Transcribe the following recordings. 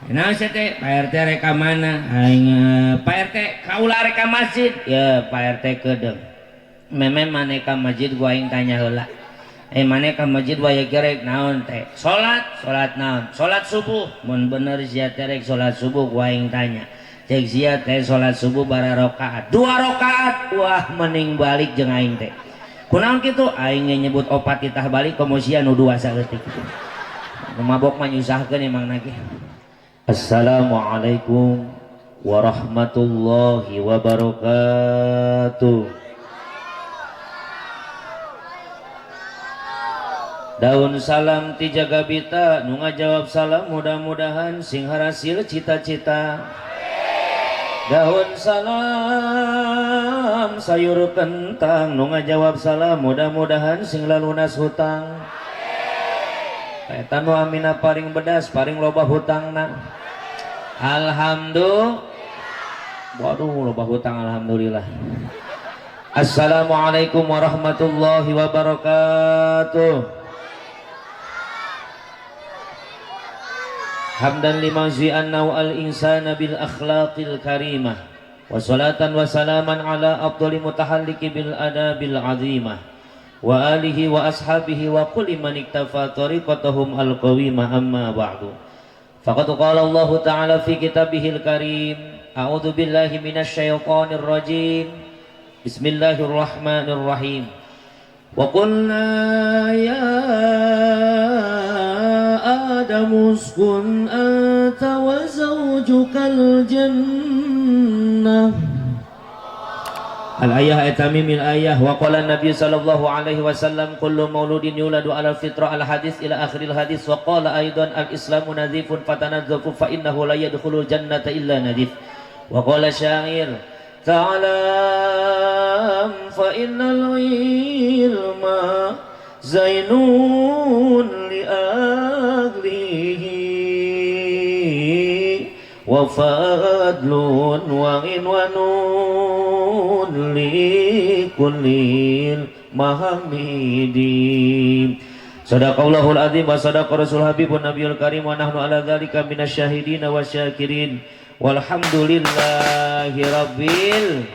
Naon sia teh? Pak RT rek ka mana? Aing Pak RT kaula rek ka masjid. Ya Pak RT kedeung. Meme maneh ka masjid gua aing tanya heula. Maneh ka masjid wae rek naon teh? Salat, salat naon? Salat subuh. Mun bener sia teh rek salat subuh gua aing tanya. Cek sia teh salat subuh bara rakaat. 2 rakaat. Wah mending balik jeung aing teh. Kunaon kitu? Aing nyebut opat titah balik komo sia nu 2 saeutik. Nu mabok mah nyusahkeun emang nage. Assalamualaikum warahmatullahi wabarakatuh. Daun salam ti jagabita nu ngajawab salam mudah-mudahan sing harasil cita-cita. Daun salam sayur kentang nu ngajawab salam mudah-mudahan sing lalunas hutang. Eta nu amina paling bedas paling loba hutangna. Alhamdulillah. Waduh loba hutang alhamdulillah. Assalamualaikum warahmatullahi wabarakatuh. Hamdan lima zi'annahu al-insana bil akhlaqil karimah wa salatan wa salaman ala afdali mutahalliki bil adabil azimah wa alihi wa ashabihi wa kulli man iktafa tariqatahum al-qawimah amma ba'du. Faqad qala Allah ta'ala fi kitabihil karim, a'udzu billahi minasy syaithanir rajim, bismillahirrahmanirrahim. Wa qulna ya Adam uskun anta wa zawjukal jannah. Al-ayah tamimil ayah. Wa qala Nabi sallallahu alaihi wasallam kullu mauludin yuladu ala fitrah al hadis ila akhiril hadis. Wa qala aidan al-islamu nadhifun fatanadzafu fa innahu la yadkhulul jannata illa nadhif. Wa qala syair ta'lam fa innal ilma zainun li ahlihi wa fadlun wa inwanun li kullil mahamidi. Sadaqallahul azim wa sadaqa rasul habibun nabiyul karim wa nahnu ala dzalika minasyahidin wa syakirin walhamdulillahi rabbil.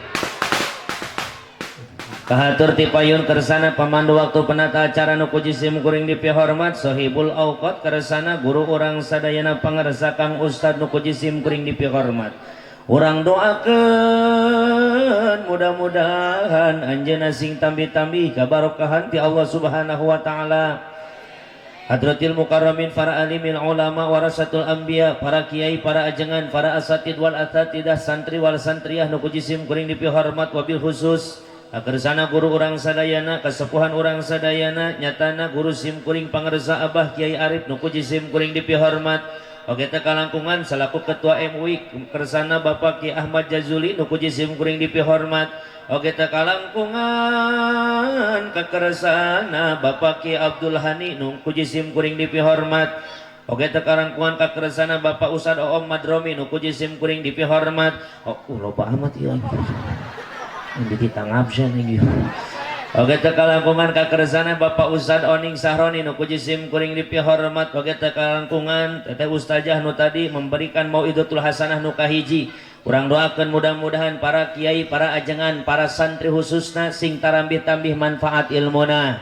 Kahatur ti payun kersana pamandu waktu penata acara nu puji sim kuring dipihormat sahibul auqat kersana guru urang sadayana pangersa Kang Ustad nu puji sim kuring dipihormat. Urang doakeun mudah-mudahan anjeunna sing tambih-tambih kabarokahan ti Allah Subhanahu wa taala. Hadratil mukarramin para alimil ulama warasatul anbiya para kiai para ajengan para asatid wal asatidah santri wal santriah nu puji sim kuring dipihormat wabil khusus kersana guru urang sadayana kesepuhan urang sadayana nyatana guru sim kuring pangersa Abah Kiai Arif nu puji sim kuring dipihormat. Oge teh kalangkungan selaku ketua MUI kersana Bapak Kiai Ahmad Jazuli nu puji sim kuring dipihormat. Oge teh kalangkungan kakersana Bapak Kiai Abdul Hani nu puji sim kuring dipihormat. Oge teh kalangkungan kakersana Bapak Ustad Oom Madromi nu puji sim kuring dipihormat. Oh loba amat ieu. Kita ngabsen ini. Oke teh kalangkungan kakersana Bapak Ustad Oning Sahroni nu puji sim kuring dipihormat. Oke teh kalangkungan teteh ustazah nu tadi memberikan mauidatul hasanah nu kahiji. Urang doakeun mudah-mudahan para kiai, para ajengan, para santri khususna sing tarambih-tambih manfaat ilmuna.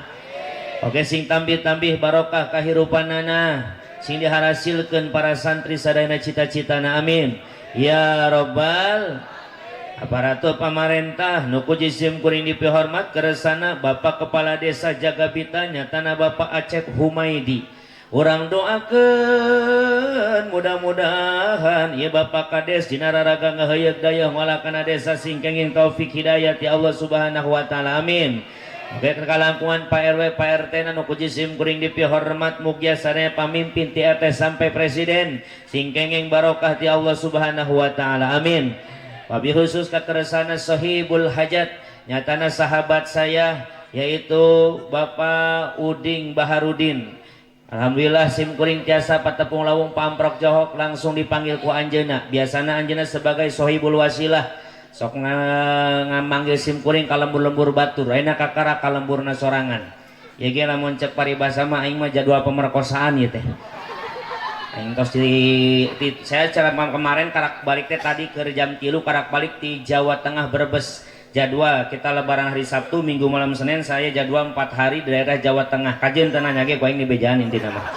Oke sing tambih-tambih barokah kahirupanana, sing diharasilkeun para santri sadayana cita-citana, amin. Ya robbal aparatur pamarentah nu puji sim kuring dipihormat kersana Bapak Kepala Desa Jagabita nyatana Bapak Acep Humaidi. Urang doakeun mudah-mudahan ieu Bapak Kades dina raraga ngaheuyeuk dayeuh malakana desa sing kenging taufik hidayah ti Allah Subhanahu wa taala, amin. Oke kalangkungan Pak RW Pak RT nu puji sim kuring dipihormat mugia sadaya pamimpin ti RT sampai presiden sing kenging barokah ti Allah Subhanahu wa taala, amin. Wabi khusus kakersana sahibul hajat nyatana sahabat saya yaitu Bapak Uding Baharudin. Alhamdulillah sim kuring tiasa patepung lawung pamprok johok langsung dipanggil ku anjeunna. Biasana anjeunna sebagai sahibul wasilah sok ngamanggil sim kuring ka lembur-lembur batur, ayeuna kakara ka lemburna sorangan. Ya ge lamun cek paribasa mah aing mah jadwal pemerkosaan ieu teh. Aing tos di saya cara kemarin karak balik teh tadi ke jam 3 karak balik di Jawa Tengah, Brebes. Jadwal kita lebaran hari Sabtu, Minggu malam Senin, saya jadwal 4 hari di daerah Jawa Tengah. Kajian teu nanya ge ku aing dibejaan. Intina mah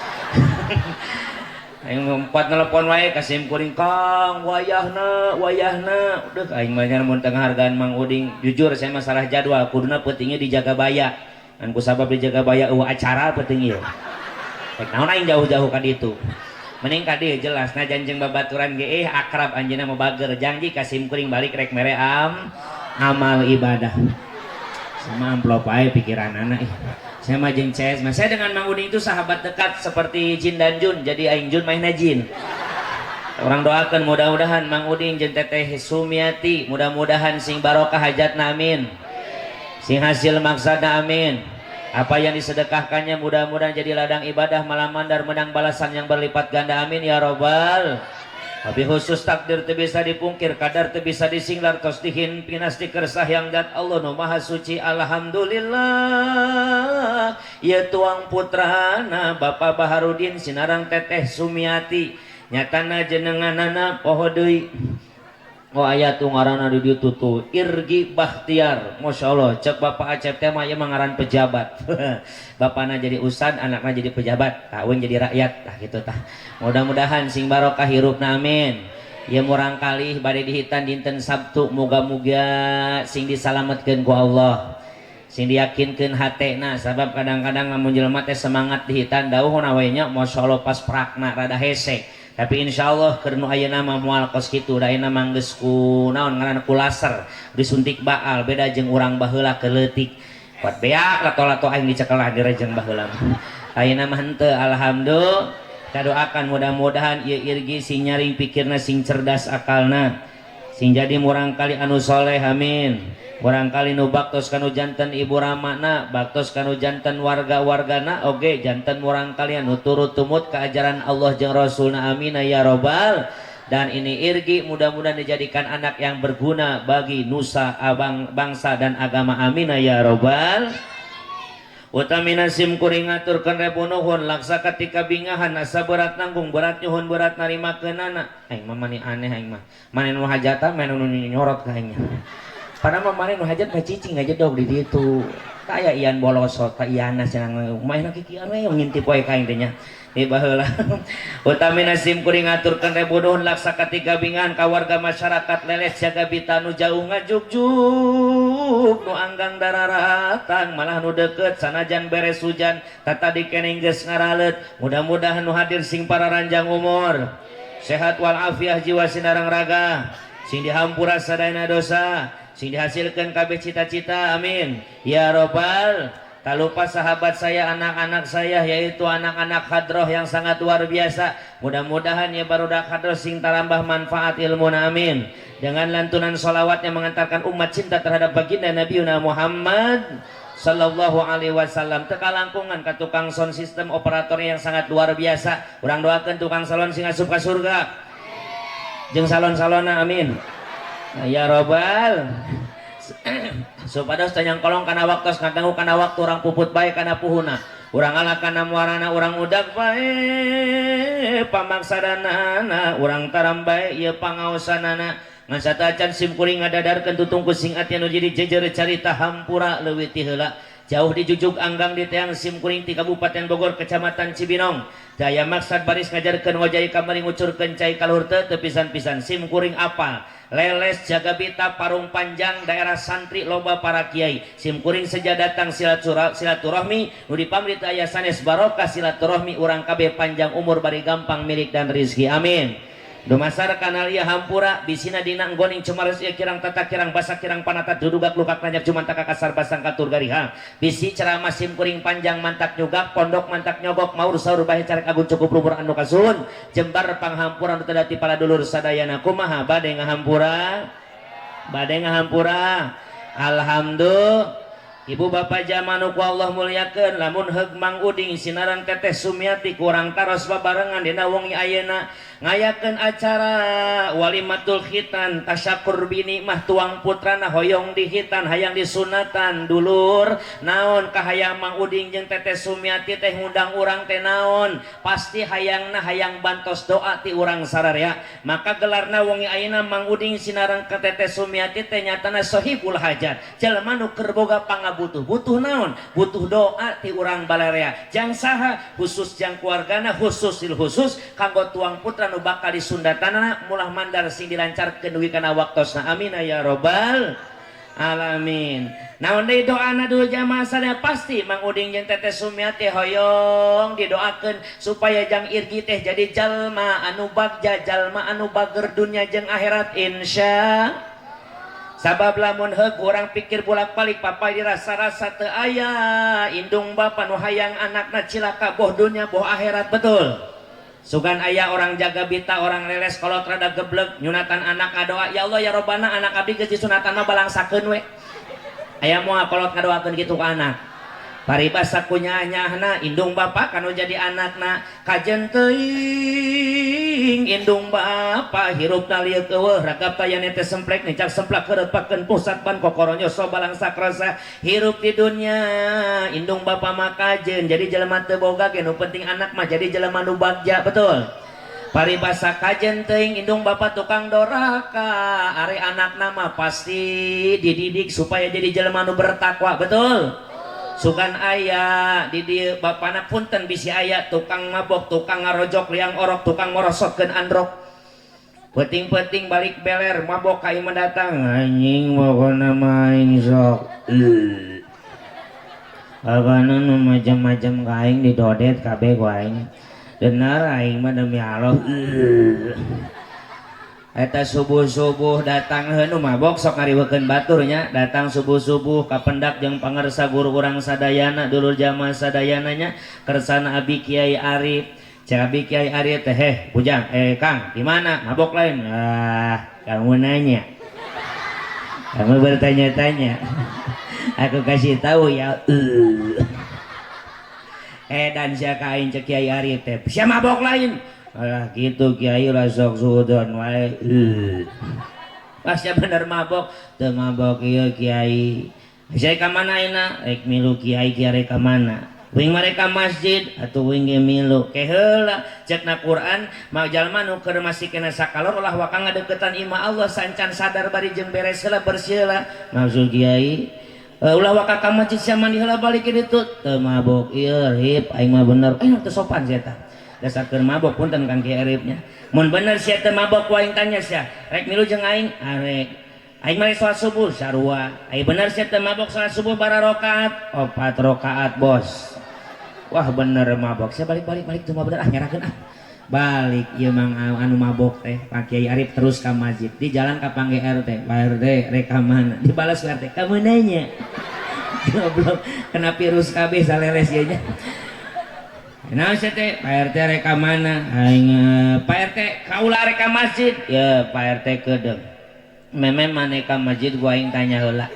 aing empat nelpon wae ka sim kuring, "Kang, wayahna, wayahna." Udah, aing mah mun teu ngahargaan Mang Uding. Jujur saya masalah jadwal, kuduna peutingnya di Jagabaya, kan ku sabab di Jagabaya euweuh acara peuting ieu, rek naon aing jauh-jauh ka ditu? Mending ka dieu jelas nah janjeng babaturan ge akrab, anjeunna mah bager, janji ka sim kuring balik rek mere amal ibadah sama amplop aja pikiran anak ih. Saya mah jeung CS mah, saya dengan Mang Uding itu sahabat dekat seperti Jin dan Jun. Jadi aing Jun, mainnya Jin. Urang doakan mudah-mudahan Mang Uding jeung Teteh Sumiati mudah-mudahan sing barokah hajatna, amin, sing hasil maksadna, amin. Apa yang disedekahkannya mudah-mudahan jadi ladang ibadah, malah mandar menang balasan yang berlipat ganda, amin ya robbal. Tapi khusus takdir teu bisa dipungkir, kadar teu bisa disinglar, tos dihin pinasti kersah yang dat Allah nu maha suci. Alhamdulillah ya, tuang putrana Bapak Baharudin sinarang Teteh Sumiati, nyatana jenenganana poho deui. Oh, aya tuh ngaranna di ditu tuh, Irgi Bahtiar. Masya Allah, cek Bapak Acep teh mah ieu mah ngaran pejabat. Bapakna jadi ustad, anakna jadi pejabat, kawin jadi rakyat tah gitu tah. Mudah-mudahan sing barokah hirupna, amin. Ya, murang kali bade dihitan dinten Sabtu, muga-muga sing disalametkeun ku Allah, sing diyakinkeun hatena, sabab kadang-kadang lamun jelema teh semangat dihitan dauhna we nya, Masya Allah, pas prakna rada hese. Tapi insya Allah keur nu ayeuna mah moal kos kitu, da ayeuna mah geus ku naon ngaranna, ku laser disuntik baal, beda jeung urang baheula keleutik kuat beak lato-lato aing dicekelah direjeng baheula mah. Ayeuna mah henteu, alhamdulillah. Kita doakan mudah-mudahan ieu Irgi sing nyaring pikirna, sing cerdas akalna, sing jadi murang kali anu soleh, amin. Murang kali nu baktos kanu janten ibu ramana, baktos kanu janten warga-wargana oge, janten murang kali anu turut tumut keajaran Allah jeung Rasulna, amin ya robbal. Dan ini Irgi mudah-mudahan dijadikan anak yang berguna bagi nusa abang, bangsa dan agama, amin ya robbal. Utamina sim kuring ngaturkeun rebu nuhun laksa ketika bingahan, asa berat nanggung, berat nyuhun, berat narimakeunana. Aing mah mani aneh, aing mah mane nu hajatan, mane nu nyorot ka aing. Padahal mah mane nu hajat mah cicing aja dog di ditu. Kaya ian bolosot ka iana cenah main kikian we ngintip wae ka aing teh nya. Di baheula. Utamina sim kuring ngaturkeun rebu nuhun laksa katiga bingahan ka warga masyarakat Leles Jagabita nu jauh ngajugjug, nu anggang dararatang, malah nu deket sanajan beres hujan tatadi keneh geus ngaraleut. Mudah-mudahan nu hadir sing pararanjang umur, sehat wal afiah jiwa sinareng raga, sing dihampura sadayana dosa, sing dihasilkan kabeh cita-cita, amin ya robbal. Tak lupa sahabat saya, anak-anak saya, yaitu anak-anak hadroh yang sangat luar biasa. Mudah-mudahan ya barudak hadroh sing tarambah manfaat ilmu, amin. Dengan lantunan solawat yang mengantarkan umat cinta terhadap baginda Nabi Muhammad Sallallahu Alaihi Wasallam. Tekalangkungan ke tukang sound system operator yang sangat luar biasa. Urang doakan tukang salon sing asup ka surga. Jeung salon-salona, amin. Nah, ya robbal. Supados tanyang kolong kana waktu, ngaganggu kana waktu, urang puput bae kana puhuna, urang ala kana muarana, urang udag bae pamaksadanana, urang taram bae ieu pangaosanana. Ngan satacan sim kuring ngadadarkeun tutungku sing ati anu jadi jejer carita hampura leuwih ti heula. Jauh dijujuk anggang di teang sim kuring ti Kabupaten Bogor, Kecamatan Cibinong. Daya maksad baris ngajarkeun ngojai kamari ngucurkeun cai kaluhur teu teu pisan-pisan sim kuring apal Leles Jagabita Parung Panjang, daerah santri loba para kiai. Sim kuring seja datang silaturahmi nu dipamrit aya sanes barokah silaturahmi urang kabeh, panjang umur bari gampang milik dan rizki, amin. Dumasar kanal ieu hampura bisina dina enggoning cemaros ieu kirang tata kirang basa kirang panata dudugak lukak nanjak cumantak kasar basang katur gariha. Bisi ceramah sim kuring panjang mantak nyugak pondok mantak nyogok maur saur bahe carek agun cukup luhur anu kasuhun jembar panghampura nu teu para dulur sadayana. Kumaha, bade ngahampura? Bade ngahampura? Alhamdulillah. Ibu bapak jamaah nu ku Allah muliakeun, lamun heug Mang Uding sinareng Teteh Sumiati kurang taros babarengan dina wengi ayeuna. Ngayakeun acara walimatul khitan tasyakur bini mah tuang putrana hoyong dihitan hayang disunatan dulur naon kahayang Mang Uding jeung Teteh Sumiati teh ngundang urang teh naon pasti hayangna hayang bantos doa ti urang sararea maka gelarna wengi ayeuna Mang Uding sinareng ka Teteh Sumiati teh nyatana sohibul hajat jelema nu keur boga pangabutuh butuh naon butuh doa ti urang balarea jang saha khusus jang keluargana khusus sil khusus kanggo tuang putra nu bakal disundatanana mulah mandar sing dilancarkeun dugi kana waktosna amin ya robbal alamin. Naon deui doana dulu jamaah sadaya pasti Mang Uding jeung Teteh Sumiati hoyong didoakeun supaya jang Irgi teh jadi jalma anu bagja jalma anu bager dunya jeung akhirat insya sabab lamun heug urang pikir bolak-balik papa dirasa-rasa teu aya indung bapa nu hayang anakna cilaka boh dunya boh akhirat betul. Sugan aya orang jaga bita orang leles kalau rada geblek nyunatan anak ngadoa ya Allah ya Robbana anak abdi geus disunatan mah balangsakeun we aya moal kolot ngadoakeun kitu ka anak paribasa kunyanyahna indung bapa kanu jadi anakna kajen teuing indung bapa hirupna lieu eueuh ragap tayane teh semplek nicak semplak keureut pusat ban kokoronyo so balangsak rasa hirup di dunya indung bapa mah kajen jadi jelema teu boga ge nu penting anak mah jadi jelema nu bagja betul paribasa kajen teuing indung bapa tukang doraka ari anakna mah pasti dididik supaya jadi jelema nu bertakwa betul. Sugan aya di dieu bapana punten bisi aya tukang mabok tukang ngarojok liang orok tukang morosotkeun androk peuting-peuting balik beler mabok ka imah datang anjing pokona mah aing sok pokona nu macam-macam ka aing didodet kabeh ku aing bener aing mah demi Allah. Eta subuh-subuh datang nu mabok sok ngariweukeun batur nya datang subuh-subuh kapendak jeung pangersa guru urang sadayana dulur jamaah sadayana nya kersana Abi Kiai Arif cek Abi Kiai Arif teh heh bujang Kang di mana mabok lain ah kamu nanya kamu bertanya-tanya aku kasih tahu ya dan sia ka aing cek Kiai Arif teh sia mabok lain alah gitu kiai lah sok suudon wae. Pas ya bener mabok teu mabok ieu kiai. Saya ka mana ayeuna? Rek milu kiai kiai rek ka mana? Wing mereka masjid atuh wing ge milu. Ke heula cekna Quran mah jalma nu keur masih kena sakalor ulah waka ngadeukeutan imah Allah sancan sadar bari jeung beres heula bersih heula. Maksud kiai ulah waka ka masjid sia mandi heula balik ke ditu teu mabok ieu rip aing mah bener. Teu sopan sia tah. Dasar keur mabok punten Kang Kiai Arifnya. Mun bener sia teu mabok ku aing tanya sia, rek milu jeung aing? Arek. Aing mah salat subuh sarua. Ai bener sia teu mabok salat subuh bara rakaat? 4 rakaat, Bos. Wah bener mabok. Sia balik-balik balik teu mah bener ah nyerahkeun ah. Balik ieu mang anu mabok teh Pak Kiai Arif terus ka masjid. Di jalan ka pangge RT, Pak RT rek ka mana? Dibalas ku RT, kamu nanya. Goblok, kena virus kabeh saleles ieu nya. Nah, saya teh Pak RT rek ka mana? Aing Pak RT kaula rek ka masjid. Ya Pak RT kedeung. Meme mane ka masjid gua aing tanya heula.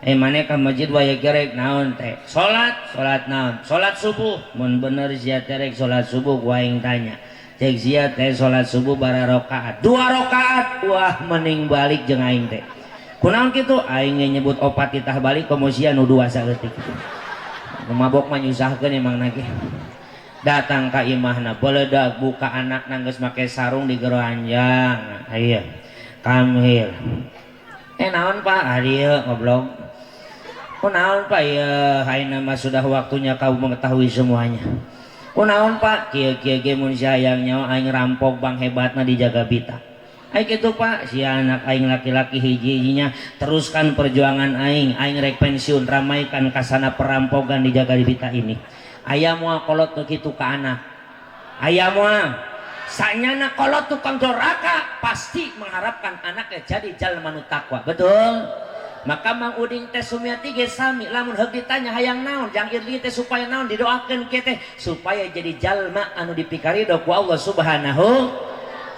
Mane ka masjid wae gerek naon teh? Salat, salat naon? Salat subuh. Mun bener sia teh rek salat subuh gua aing tanya. Cek sia teh salat subuh bara rakaat. 2 rakaat. Wah mending balik jeung aing teh. Kunaon kitu? Aing nyebut opat titah balik komo sia nu 2 saeutik. Mabok mah nyusahkeun emang nage. Datang ka imahna beledag buka anak geus make sarung di gero anjang aya kamhil naon Pak adieu goblok kunaon Pak ieu ayeuna mah sudah waktunya kau mengetahui semuanya kunaon Pak kieu kieu ge mun sia hayang nyawa aing rampok bang hebatna dijaga bita ai kitu Pak si anak aing laki-laki hiji-hijinya teruskan perjuangan aing aing rek pensiun ramaikan kasana perampokan dijaga di bita ini aya moal kolot nu kitu ka anak aya moal sanyana kolot tukang doraka pasti mengharapkan anaknya jadi jalma nu takwa betul maka Mang Uding teh Sumiati ge sami lamun heug ditanya hayang naon jang Irli teh supaya naon didoakeun kieu teh supaya jadi jalma anu dipikarido ku Allah Subhanahu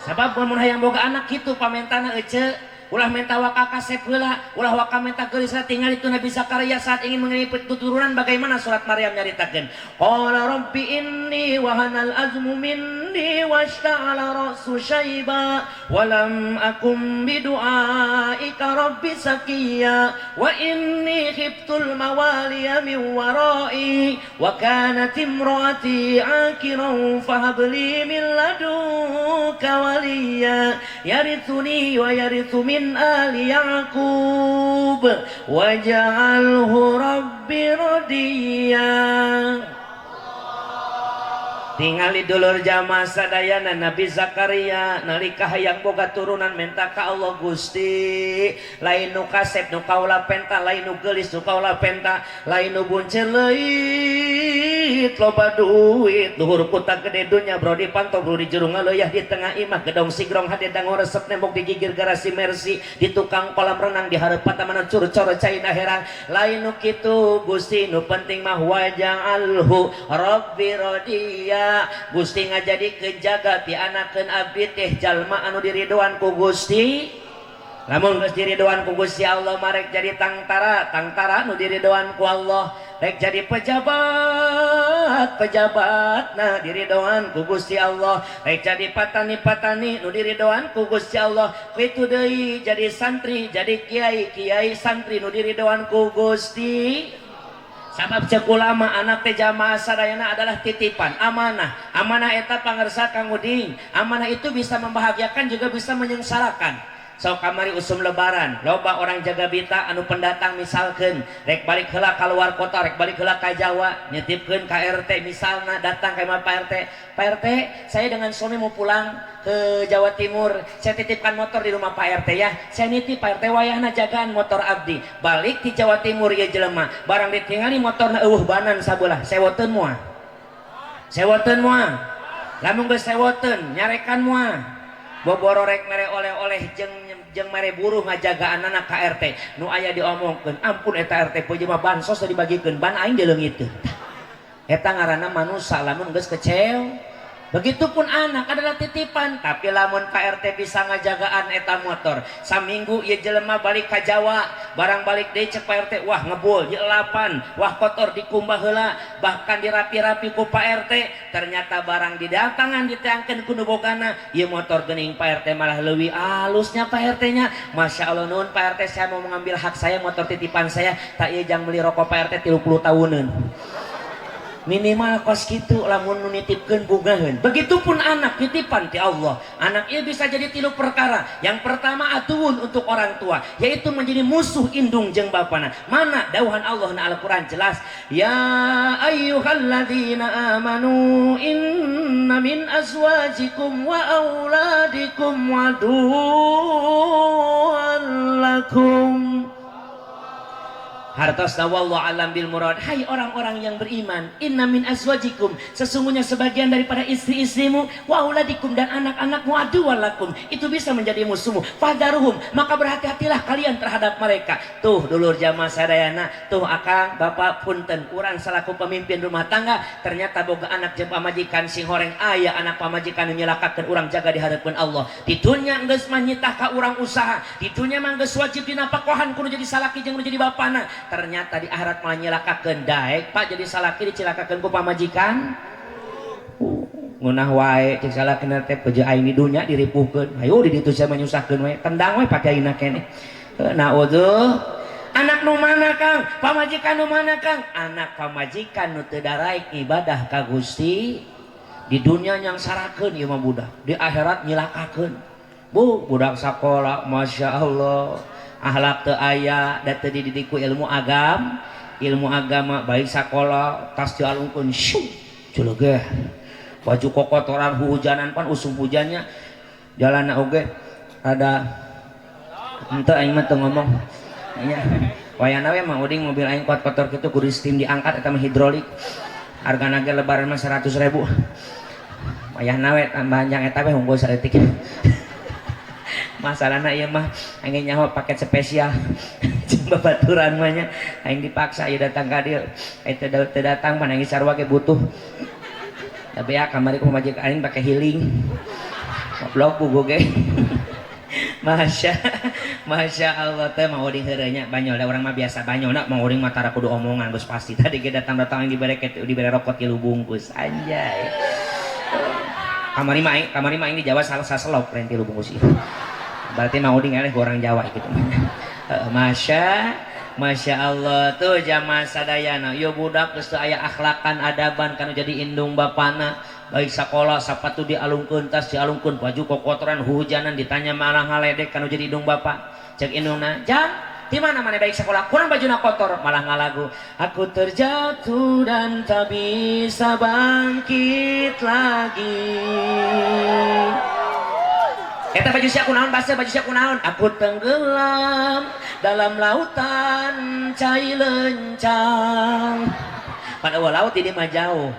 sabab lamun hayang boga anak kitu pamentana ece Ulah menta waka kasep heula, ulah waka menta geulis. Tinggal itu Nabi Zakaria saat ingin mengenai keturunan, bagaimana surat Maryam nyaritakeun? Qala rabbi inni wahanal azmu minni washta'ala ra'su syaiba wa lam akum bidu'aika rabbi sakiya wa inni khiftul mawaliya min warai wa kanat imraati akiran fahab li min ladunka waliya yarithuni wa yarithu min ali Ya'qub waj'alhu rabbi radiya. Tingali, dulur jamaah sadayana, Nabi Zakaria nalika hayang boga turunan menta ka Allah, "Gusti, lain nu kasep nu kaula penta, lain nu geulis nu kaula penta, lain nu bunceur leuit loba duit, luhur kuta gede dunya, bro di panto, bro di jero ngaleuya, di tengah imah gedong sigrong, hade dango resep nembok, di gigir garasi Mercy, di tukang kolam renang, di hareup pataman curcor caina herang, lain nu kitu Gusti, nu penting mah waj'alhu rabbi radiya. Gusti, ngajadikeun jaga pianakeun abdi teh jalma anu diridoan ku Gusti." Lamun geus diridoan ku Gusti Allah, marek jadi tangtara, tangtara nu diridoan ku Allah, rek jadi pejabat, pejabat nah diridoan ku Gusti Allah, rek jadi patani, patani nu diridoan ku Gusti Allah, kitu deui jadi santri, jadi kiai, kiai santri nu diridoan ku Gusti. Sabab cek ulama, anak teh, jamaah sadayana, adalah titipan, amanah. Amanah eta pangersa Kang Uding. Amanah itu bisa membahagiakan, juga bisa menyengsarakan. Sok kamari usum lebaran, loba orang jaga bita anu pendatang, misalkan rek balik heula keluar kota, rek balik heula ka Jawa, nyitipkeun ka RT misalna, datang ka imah Pak RT, "Pak RT, saya dengan suami mau pulang ke Jawa Timur, saya titipkan motor di rumah Pak RT ya, saya nitip Pak RT, wayahna jagaan motor abdi." Balik di Jawa Timur ya jelema, barang ditinggali motorna euweuh banan sabelah. Sewoteun moal? Sewoteun moal? Lamun geus sewoteun, nyarekan moal? Boboro rek mere oleh-oleh jeung jeung mere buruh ngajagaan anak ka RT nu aya diomongkeun, "Ampun eta RT peujeuh mah bansos dibagikeun, ban aing dileungiteun." Eta ngaranna manusa lamun geus kecewa. Begitupun anak adalah titipan, tapi lamun Pak RT bisa ngajagaan eta motor, saminggu ieu jelema balik ka Jawa, barang balik deui cek Pak RT, "Wah, ngebul, dielapan, wah kotor, dikumbah heula," bahkan dirapi-rapi ku Pak RT, ternyata barang didatangan diteangkeun ku nu bogana, ieu motor geuning Pak RT malah leuwih alusnya Pak RT-nya. "Masya Allah, nuhun Pak RT, saya mau mengambil hak saya, motor titipan saya, tak ieu jang beli rokok Pak RT 30 tahunan." Minimal kos gitu lamun nu nitipkeun bungaheun. Begitupun anak titipan ti Allah. Anak ieu bisa jadi tilu perkara. Yang pertama, aduun untuk orang tua, yaitu menjadi musuh indung jeung bapana. Mana dawuhan Allah na Al-Qur'an jelas, ya ayyuhalladzina amanu inna min azwajikum wa auladikum aduwwan lakum. Hartos wallahu alam bil murad. Hai orang-orang yang beriman, inna min azwajikum, sesungguhnya sebagian daripada istri-istrimu, wa auladikum, dan anak-anakmu, aduwwan lakum, itu bisa menjadi musuhmu. Fahdzaruhum, maka berhati-hatilah kalian terhadap mereka. Tuh dulur jamaah sadayana, tuh akang, bapak, punten, urang selaku pemimpin rumah tangga ternyata boga anak jeung pamajikan sing horeng, aya anak pamajikan nu nyelakakeun urang, jaga di hadapan Allah. Di dunya geus mah nyitah ka urang usaha, di dunya mah geus wajib dinapakohan kudu jadi salaki jeung kudu jadi bapana, ternyata di akhirat malah nyelakakeun. Daek, Pak, jadi salaki dicilakakeun ku pamajikan? Ngeunah wae cek salakina teh, peje aing di dunya diripuhkeun, hayu di ditu sia menyusahkeun we, tendang we pake ayeuna keneh. Naudzu. Anak nu mana, Kang? Pamajikan nu mana, Kang? Anak pamajikan nu teu daraek ibadah ka Gusti, di dunia nyangsarakeun ieu mah budak, di akhirat nyilakakeun. Bu, budak sakola, Masya Allah, akhlak teu aya da teu dididik ku ilmu agam, ilmu agama. Baik sakola tas dialungkeun, syuh celegeh, baju kokotoran, hujanan pan usum hujannya, jalan oge ada henteu. Aing mah teu ngomong nya, wayana we mah uding mobil aing kuat kotor kitu kudu steam diangkat, eta mah hidrolik, hargana ge lebaran mah 100.000. Wayahna we tambahan jang eta we unggul saeutik. Masalahna ieu mah aing nyaho paket spesial jeung babaturan mah nya, aing dipaksa ieu datang ka dieu, aing teu datang mah aing sarua ge butuh. Tapi ya kamari ku pamajikan aing pake healing, goblok puguh ge. Masya Masya Allah teh Mang Oding heureuy nya, banyol da urang mah biasa banyol na. Mang Oding mah tara kudu omongan, geus pasti. Tadi ge datang-datang dibere dibere rokok tilu bungkus, anjay. Kamari mah aing di Jawa salah saselop lain tilu bungkus ieu. Berarti Mang Oding eleh orang Jawa gitu. Masya Masya Allah tuh jamaah sadayana, yo budak geus teu aya akhlakan adaban kanu jadi indung bapana. Baik sekolah sapatu dialungkeun, tas dialungkeun, baju kokotoran, hujanan ditanya malah ngaledek kanu jadi indung bapak. Cek indungna, "Jang, di mana mana baik sekolah kurang bajuna kotor?" Malah ngalagu, "Aku terjatuh dan tak bisa bangkit lagi." Eta baju sia kunaon baseuh, baju sia kunaon? Aku tenggelam dalam lautan cai lencang. Pada awal laut ini mah jauh.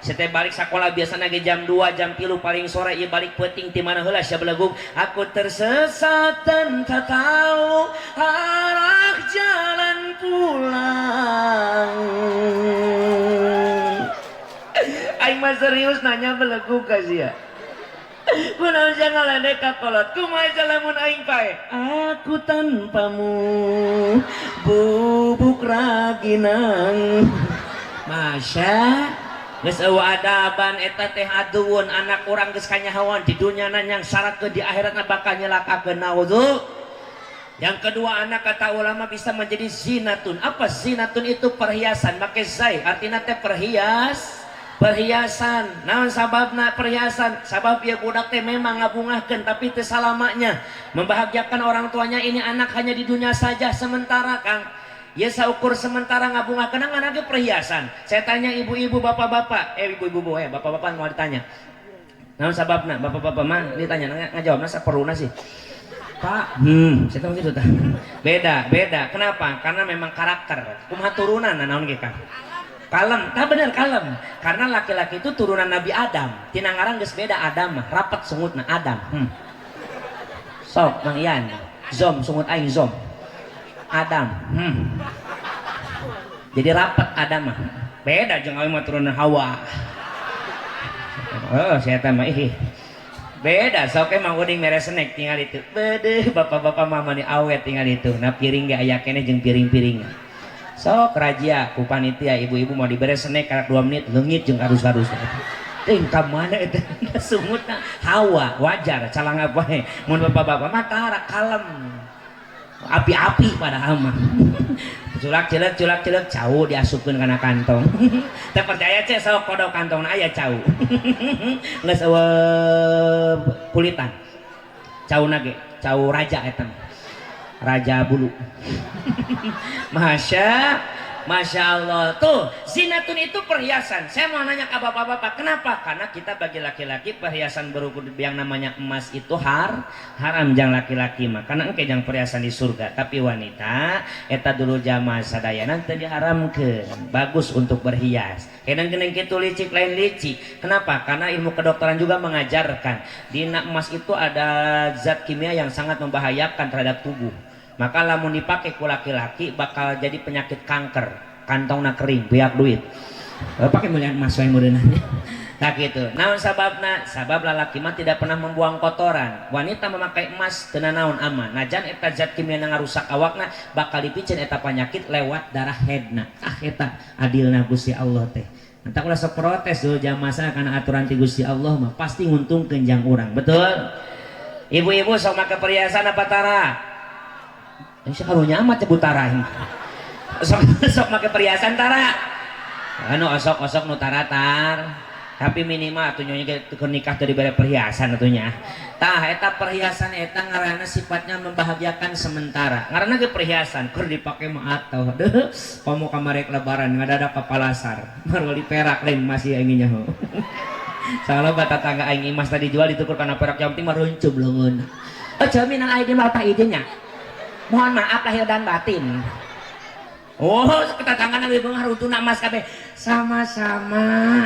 Setiap balik sekolah biasanya ge jam 2, jam 3 paling sore, ieu balik peuting ti mana heula sia belegug. Aku tersesat dan tak tahu arah jalan pulang. Aing mah serius nanya, belegug ka sia. Kunaon sia ngaledek ka kolot? Kumaha lamun aing pae? Aku tanpamu bubuk raginang. Masya geus eueuh adaban eta teh aduun anak urang geus kanyahoan di dunya nyangsarakeun, di akhiratna bakal nyelakakeun, naudzu. Yang kedua, anak kata ulama bisa menjadi zinatun. Apa zinatun itu? Perhiasan. Make zai artinya teh perhiasan. Naon sababna perhiasan? Sabab ya budak teh memang ngabungahkeun tapi teu salamanya. Membahagiakan orang tuanya ini anak hanya di dunia saja sementara, Kang. Ya saukur sementara ngabungahkeun ngan ge perhiasan. Saya tanya ibu-ibu, bapak-bapak, eh ibu-ibu eh bapak-bapak mau ditanya. Naon sababna? Bapak-bapak mah ditanya ngajawabna saperluna sih. Pak, saya tahu gitu tah. Beda, beda. Kenapa? Karena memang karakter. Kumaha turunan naon ge, Kang? Kalem, tak bener kalem. Karena laki-laki itu turunan Nabi Adam. Tina ngaran geus beda Adam mah, rapat sungutna Adam. Sok Mang Ian, zom sungut aing zom. Adam. Jadi rapat Adam mah. Beda jeung aing mah turunan Hawa. Oh, saya mah ih. Beda, sok emang udah mere snack tinggal itu. Bede, bapak-bapak mama nih awet tinggal itu. Nah, piring gak aya keneh jeung piring-piring. Sok razia ku panitia, ibu-ibu mau dibere snack karak 2 menit leungit jeung karus-karus. Ting ka mana eta sungutna Hawa, wajar calang apa he. Mun bapak-bapak mah tara kalem. Api-api padahal mah. Culak cilek culak cilek cau diasupkeun kana kantong. Teu percaya cek sok kodok kantongna aya cau. Geus eueuh kulitan. Cauna ge, cau raja eta mah. Raja bulu. Masya Masya Allah. Tuh, zinatun itu perhiasan. Saya mau nanya ke bapak-bapak, kenapa? Karena kita bagi laki-laki perhiasan berukur yang namanya emas itu haram jang laki-laki mah. Karena engke jang perhiasan di surga. Tapi wanita eta dulu jamaah sadayana teu diharamkeun. Bagus untuk berhias. Kadang geuning kitu licik lain licik. Kenapa? Karena ilmu kedokteran juga mengajarkan dina emas itu ada zat kimia yang sangat membahayakan terhadap tubuh. Maka lamun dipakai ku laki-laki bakal jadi penyakit kanker, kantongna kering, beak duit. Pakai melihat emas wae meureunanya. Tak gitu. Naon sababna? Sabab lalaki mah tidak pernah membuang kotoran. Wanita memakai emas teu naon aman. Najan eta zat kimia ngarusak awakna bakal dipicen eta penyakit lewat darah haidna. Ah, eta adilna Gusti Allah teh. Nanti ulah sok protes dulu jamaah karena aturan ti Gusti Allah mah pasti nguntungkeun jang urang. Betul? Ibu-ibu sok make perhiasan apa tara? Ini karunya amat ya tara ini. Sok sok make perhiasan tara? Anu osok-osok nu taratar. Tapi minimal atuh nyonya ge keur nikah teu dibere perhiasan atuh nya. Tah eta perhiasan eta ngaranna sifatnya membahagiakan sementara. Ngaranna ge perhiasan keur dipake mah atuh. Deuh, komo kamarek lebaran ngadadak ka palasar. Marwali perak lain masih aing nyaho. Salah tetangga aing emas tadi jual ditukur kana perak, yang penting mah reunceup leungeun. Oh, jaminan aing mah tak izinnya. Mohon maaf lahir dan batin. Oh, kedatangan Nabi beunghar untuna emas kabeh. Sama-sama.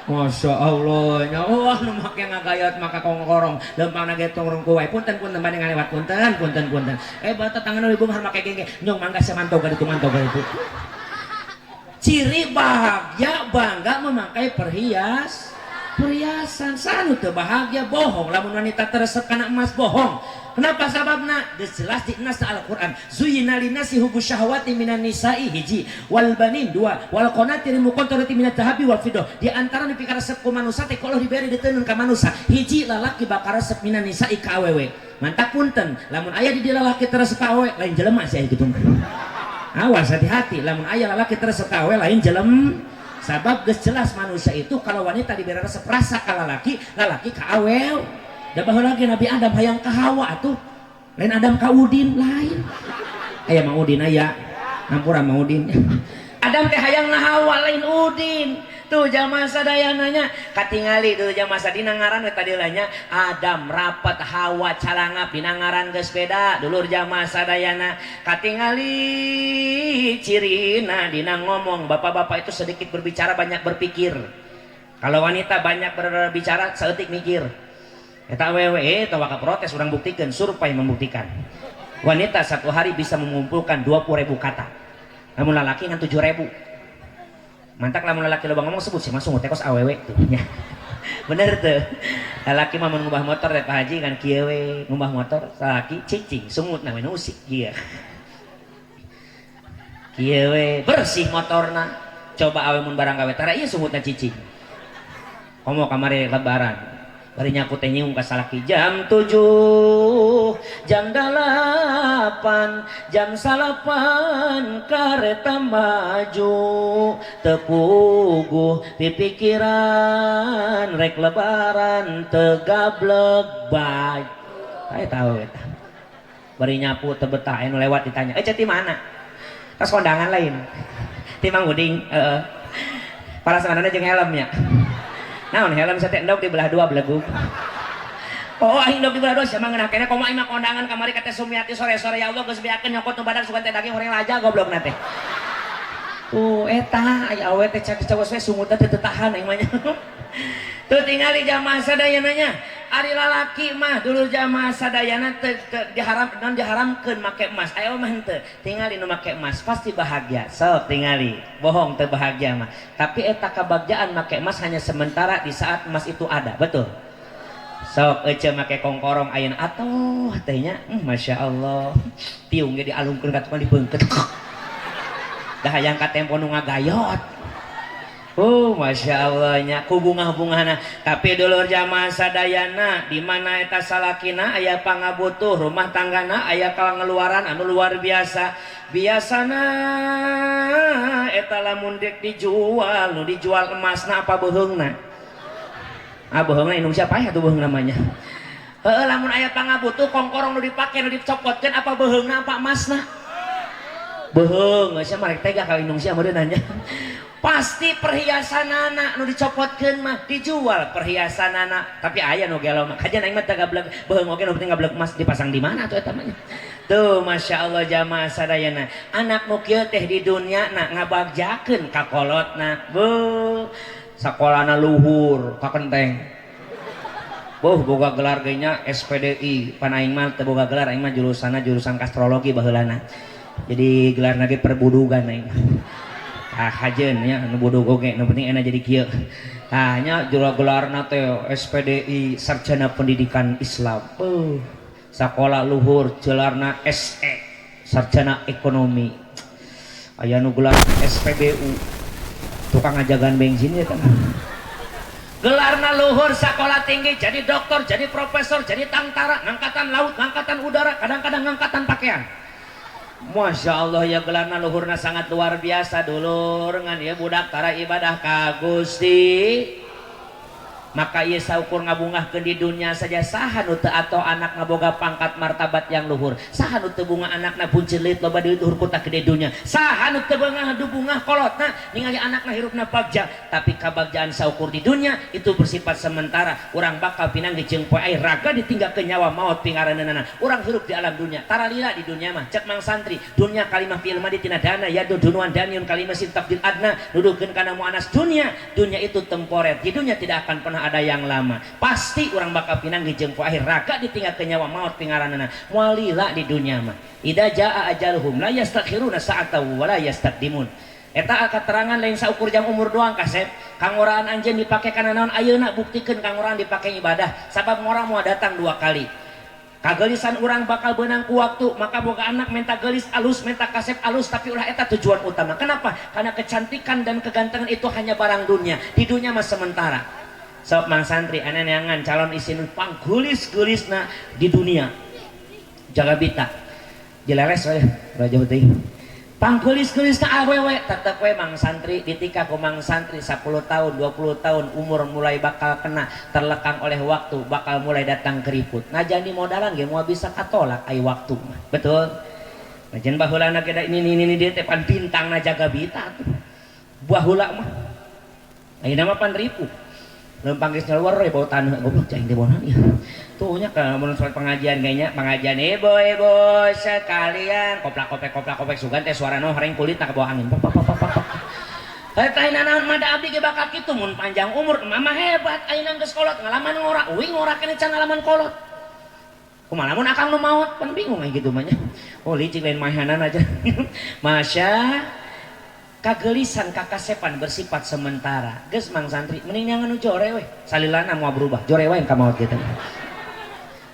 Masya Allah, nya wah nu make ngagayot maka kongkorong, lempangna ge tongkrong ku wae. Punten punten bade ngalewat, punten punten punten. Eh, bata tangan ibu beunghar make gengge, nyong mangga samantog ka ditu, mantog ka ditu. Ciri bahagia bangga memakai perhias. Perhiasan. Saha nu teu bahagia? Bohong lamun wanita teu resep kana emas, bohong. Kenapa? Sababna geus jelas di nas Al-Qur'an, zuyyina linnasi hubbu syahwati minan nisa'i hiji, wal banin dua, wal qanatir muqantarati minadz dzahabi wal fiddah. Di antara nu pikaresep ku manusa teh kalau diberi diteunun ka manusa, hiji lalaki bakal resep minan nisa'i ka awewe. Mantak punten, lamun aya di dieu lalaki teu resep ka awewe, lain jelema sia kitu mah. Awas, hati-hati, lamun aya lalaki teu resep ka awewe, lain jelema. Sabab geus jelas manusia itu kalau wanita diberi resep rasa ka lalaki, lalaki ka awewe. Da baheula lagi Nabi Adam hayang ka Hawa atuh. Lain Adam ka Udin, lain. Aya Mang Udin aya. Hampura Mang Udin. Adam teh hayang na Hawa, lain Udin. Tuh jamaah sadayananya katingali tuh jamaah sadina ngaran we tadi nya Adam rapat, Hawa calangap, dina ngaran geus beda. Dulur jamaah sadayana, katingali cirina dina ngomong, bapak-bapak itu sedikit berbicara, banyak berpikir. Kalau wanita banyak berbicara, saeutik mikir. Eta awewe tawa ka protes, urang buktikeun, survei membuktikan wanita satu hari bisa mengumpulkan 20.000 kata, namun lalaki ngan 7.000. Mantak lamun lalaki loba ngomong, sebut sih masuk teh kos awewe tuh nya. Bener tuh, lalaki mah mun ngubah motor teh, Pak Haji, kan kieu we ngubah motor. Lalaki cicing, sungut na we usik kieu kieu we bersih motorna. Coba awe mun barang gawe, tara ieu sungutna cicing. Komo kamari Lebaran, bari nyapu teh nyung ka salaki, jam 7, jam 8, jam 9 kareta maju, teu puguh pipikiran rek Lebaran teu gablek baju. Saya tahu eta bari nyapu teu betah, anu lewat ditanya, "Eh, ti mana?" "Tas kondangan." "Lain ti Mang Uding?" "Heeh." Para sanana jeung helmnya. Naon helm sate endog dibelah dua, belegug. Oh, aing endog dibelah dua sia mah ngeunah keneh. Komo aing mah kondangan kamari ka Teh Sumiati sore-sore, ya Allah, geus beakeun nyokot nu badak, sugan teh daging goreng laja goblok na teh. Tuh eta aya awe teh cak cawos we sungutna teh teu tahan aing mah nya. Tuh tingali jamaah sadayana nya. Ari lalaki mah, dulur jamaah sadayana, teu diharam non diharamkeun make emas. Aya mah henteu. Tingali nu make emas pasti bahagia. Sok tingali. Bohong teu bahagia mah. Tapi eta kabagjaan make emas hanya sementara di saat emas itu ada. Betul. Sok ece make kongkorong ayeuna atuh teh nya. Masya Allah. Tiung ge dialungkeun ka tukang dibeungkeut. Dah hayang ka tempo nu ngagayot. Oh, Masya Allah nya ku bungah-bungahna. Tapi dulur jamaah sadayana, di mana eta salakina aya pangabutuh rumah tanggana, aya pangeluaran anu luar biasa, biasana eta lamun dek dijual, nu dijual emasna apa beuheungna? Ah, beuheungna. Indung siapa ya tuh beuheung namanya? Heeh, lamun aya pangabutuh, kongkorong nu dipake, nu dicopotkeun apa beuheungna apa emasna? Beuheung. Sia mah rek tega ka indung sia meureun nanya. Pasti perhiasan anak nu dicopotkeun mah, dijual perhiasan anak. Tapi aya nu gelo mah, kajian aing mah teu gablek beuheung oge, nu penting gablek emas. Dipasang di mana tuh eta mah? Tuh, Masya Allah jamaah sadayana, anak nu kieu teh di dunia na ngabagjakeun ka kolotna. Beuh, sakolana luhur ka kenteng. Boh, boga gelar ge nya SPDI. Pan aing mah teu boga gelar, aing mah jurusanna jurusan kastrologi baheulana, jadi gelarna ge perbudugan aing. Ah, hajeun nya nu budug oge, nu penting enak jadi kieu. Tah nya gelarna teh SPDI, Sarjana Pendidikan Islam. Sakola luhur, gelarna SE, Sarjana Ekonomi. Aya nu gelar SPBU, tukang ngajagan bensin ya kan. Gelarna luhur, sekolah tinggi, jadi doktor, jadi profesor, jadi tantara, ngangkatan laut, ngangkatan udara, kadang-kadang ngangkatan pakaian. Masya Allah ya, gelarna luhurna sangat luar biasa, dulur. Ngan ya budak tara ibadah ka Gusti. Maka ieu saukur ngabungahkeun di dunia saja. Saha nu teu atau anak ngaboga pangkat martabat yang luhur? Saha nu teu bunga anakna puncelit, loba duit, luhur kuta gede dunia? Saha nu teu bungah bungah kolotna ningali anakna hirupna bagja? Tapi kabagjaan saukur di dunia itu bersifat sementara. Urang bakal pinanggih jeung poe air, raga ditinggalkeun nyawa maot pingaraneunana. Urang hirup di alam dunia tara lila di dunia mah. Cek Mang Santri, dunia kalimah fi'il madi tina dana yadu dunuan daniun kalimah sin tafdil adna, nuduhkeun kana muannas dunia. Dunia itu temporer, di dunia tidak akan pernah ada yang lama. Pasti urang bakal pinanggih jeung poe akhir, raga ditinggalkeun nyawa maot pingaraneunana. Moal lila di dunia mah. Idza jaa ajaluhum la yastakhiruna sa'atan wa la yastaqdimun. Eta keterangan lain saukur jam umur doang kasep. Kangoraan anjeun dipake kana naon ayeuna, buktikeun kangoraan dipake ibadah, sabab ngora moal datang dua kali. Kagelisan urang bakal benang ku waktu, maka boga anak minta gelis alus, minta kasep alus, tapi ulah eta tujuan utama. Kenapa? Karena kecantikan dan kegantengan itu hanya barang dunia, di dunia mah sementara. Sok mang santri aneh neangan calon istri nu panggelis-geulisna di dunia, jaga bita dileles we raja teuing panggelis-geulisna awewe, tetep we mang santri ditikah ku mang santri 10 tahun, 20 tahun, umur mulai bakal kena terlekang oleh waktu, bakal mulai datang keriput. Najan di modalan ge moal bisa katolak ai waktu mah, betul? Najan baheulana ge ini dia teh pan bintang na jaga bita tuh baheula mah, ayeuna mah pan ripuh. Lempang geus keluar we bau tanah, goblok cai teh bonan ieu. Tuh nya ka mun salat pengajian kayaknya pengajian ibu-ibu sekalian koplak kopek koplak kopek, sugan teh suarana horeng kulit ka bawa angin. Pok pok pok pok. Eta naon mah abdi ge bakal kitu mun panjang umur. Mama hebat ayeuna geus kolot ngalaman ngora, uing ngora keneh can ngalaman kolot. Kumaha lamun akang nu maot, pan bingung aya kitu mah nya. Oh licik lain mahanan aja. Masya kagelisan kakasepan bersifat sementara. Geus mang santri mending nyangan nu jore we, salilana moal berubah, jore wae ka maot kitu.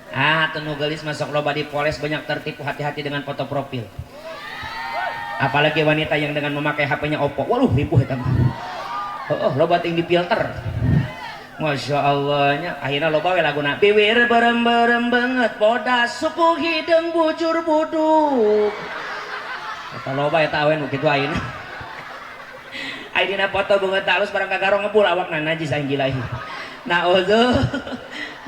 Ah, teu nu geulis masuk loba dipoles, banyak tertipu, hati-hati dengan foto profil. Apalagi wanita yang dengan memakai HP-nya Oppo. Waduh, ripuh eta mah. Heeh, loba ting difilter. Masya Allah nya, akhirnya loba we laguna biwir berem-berem banget bodas suku hideung bujur buduk. Eta loba eta awen nu kitu ayeuna. Ai dina foto beungeut alus barang kagaro ngebul awakna najis aing gilahi.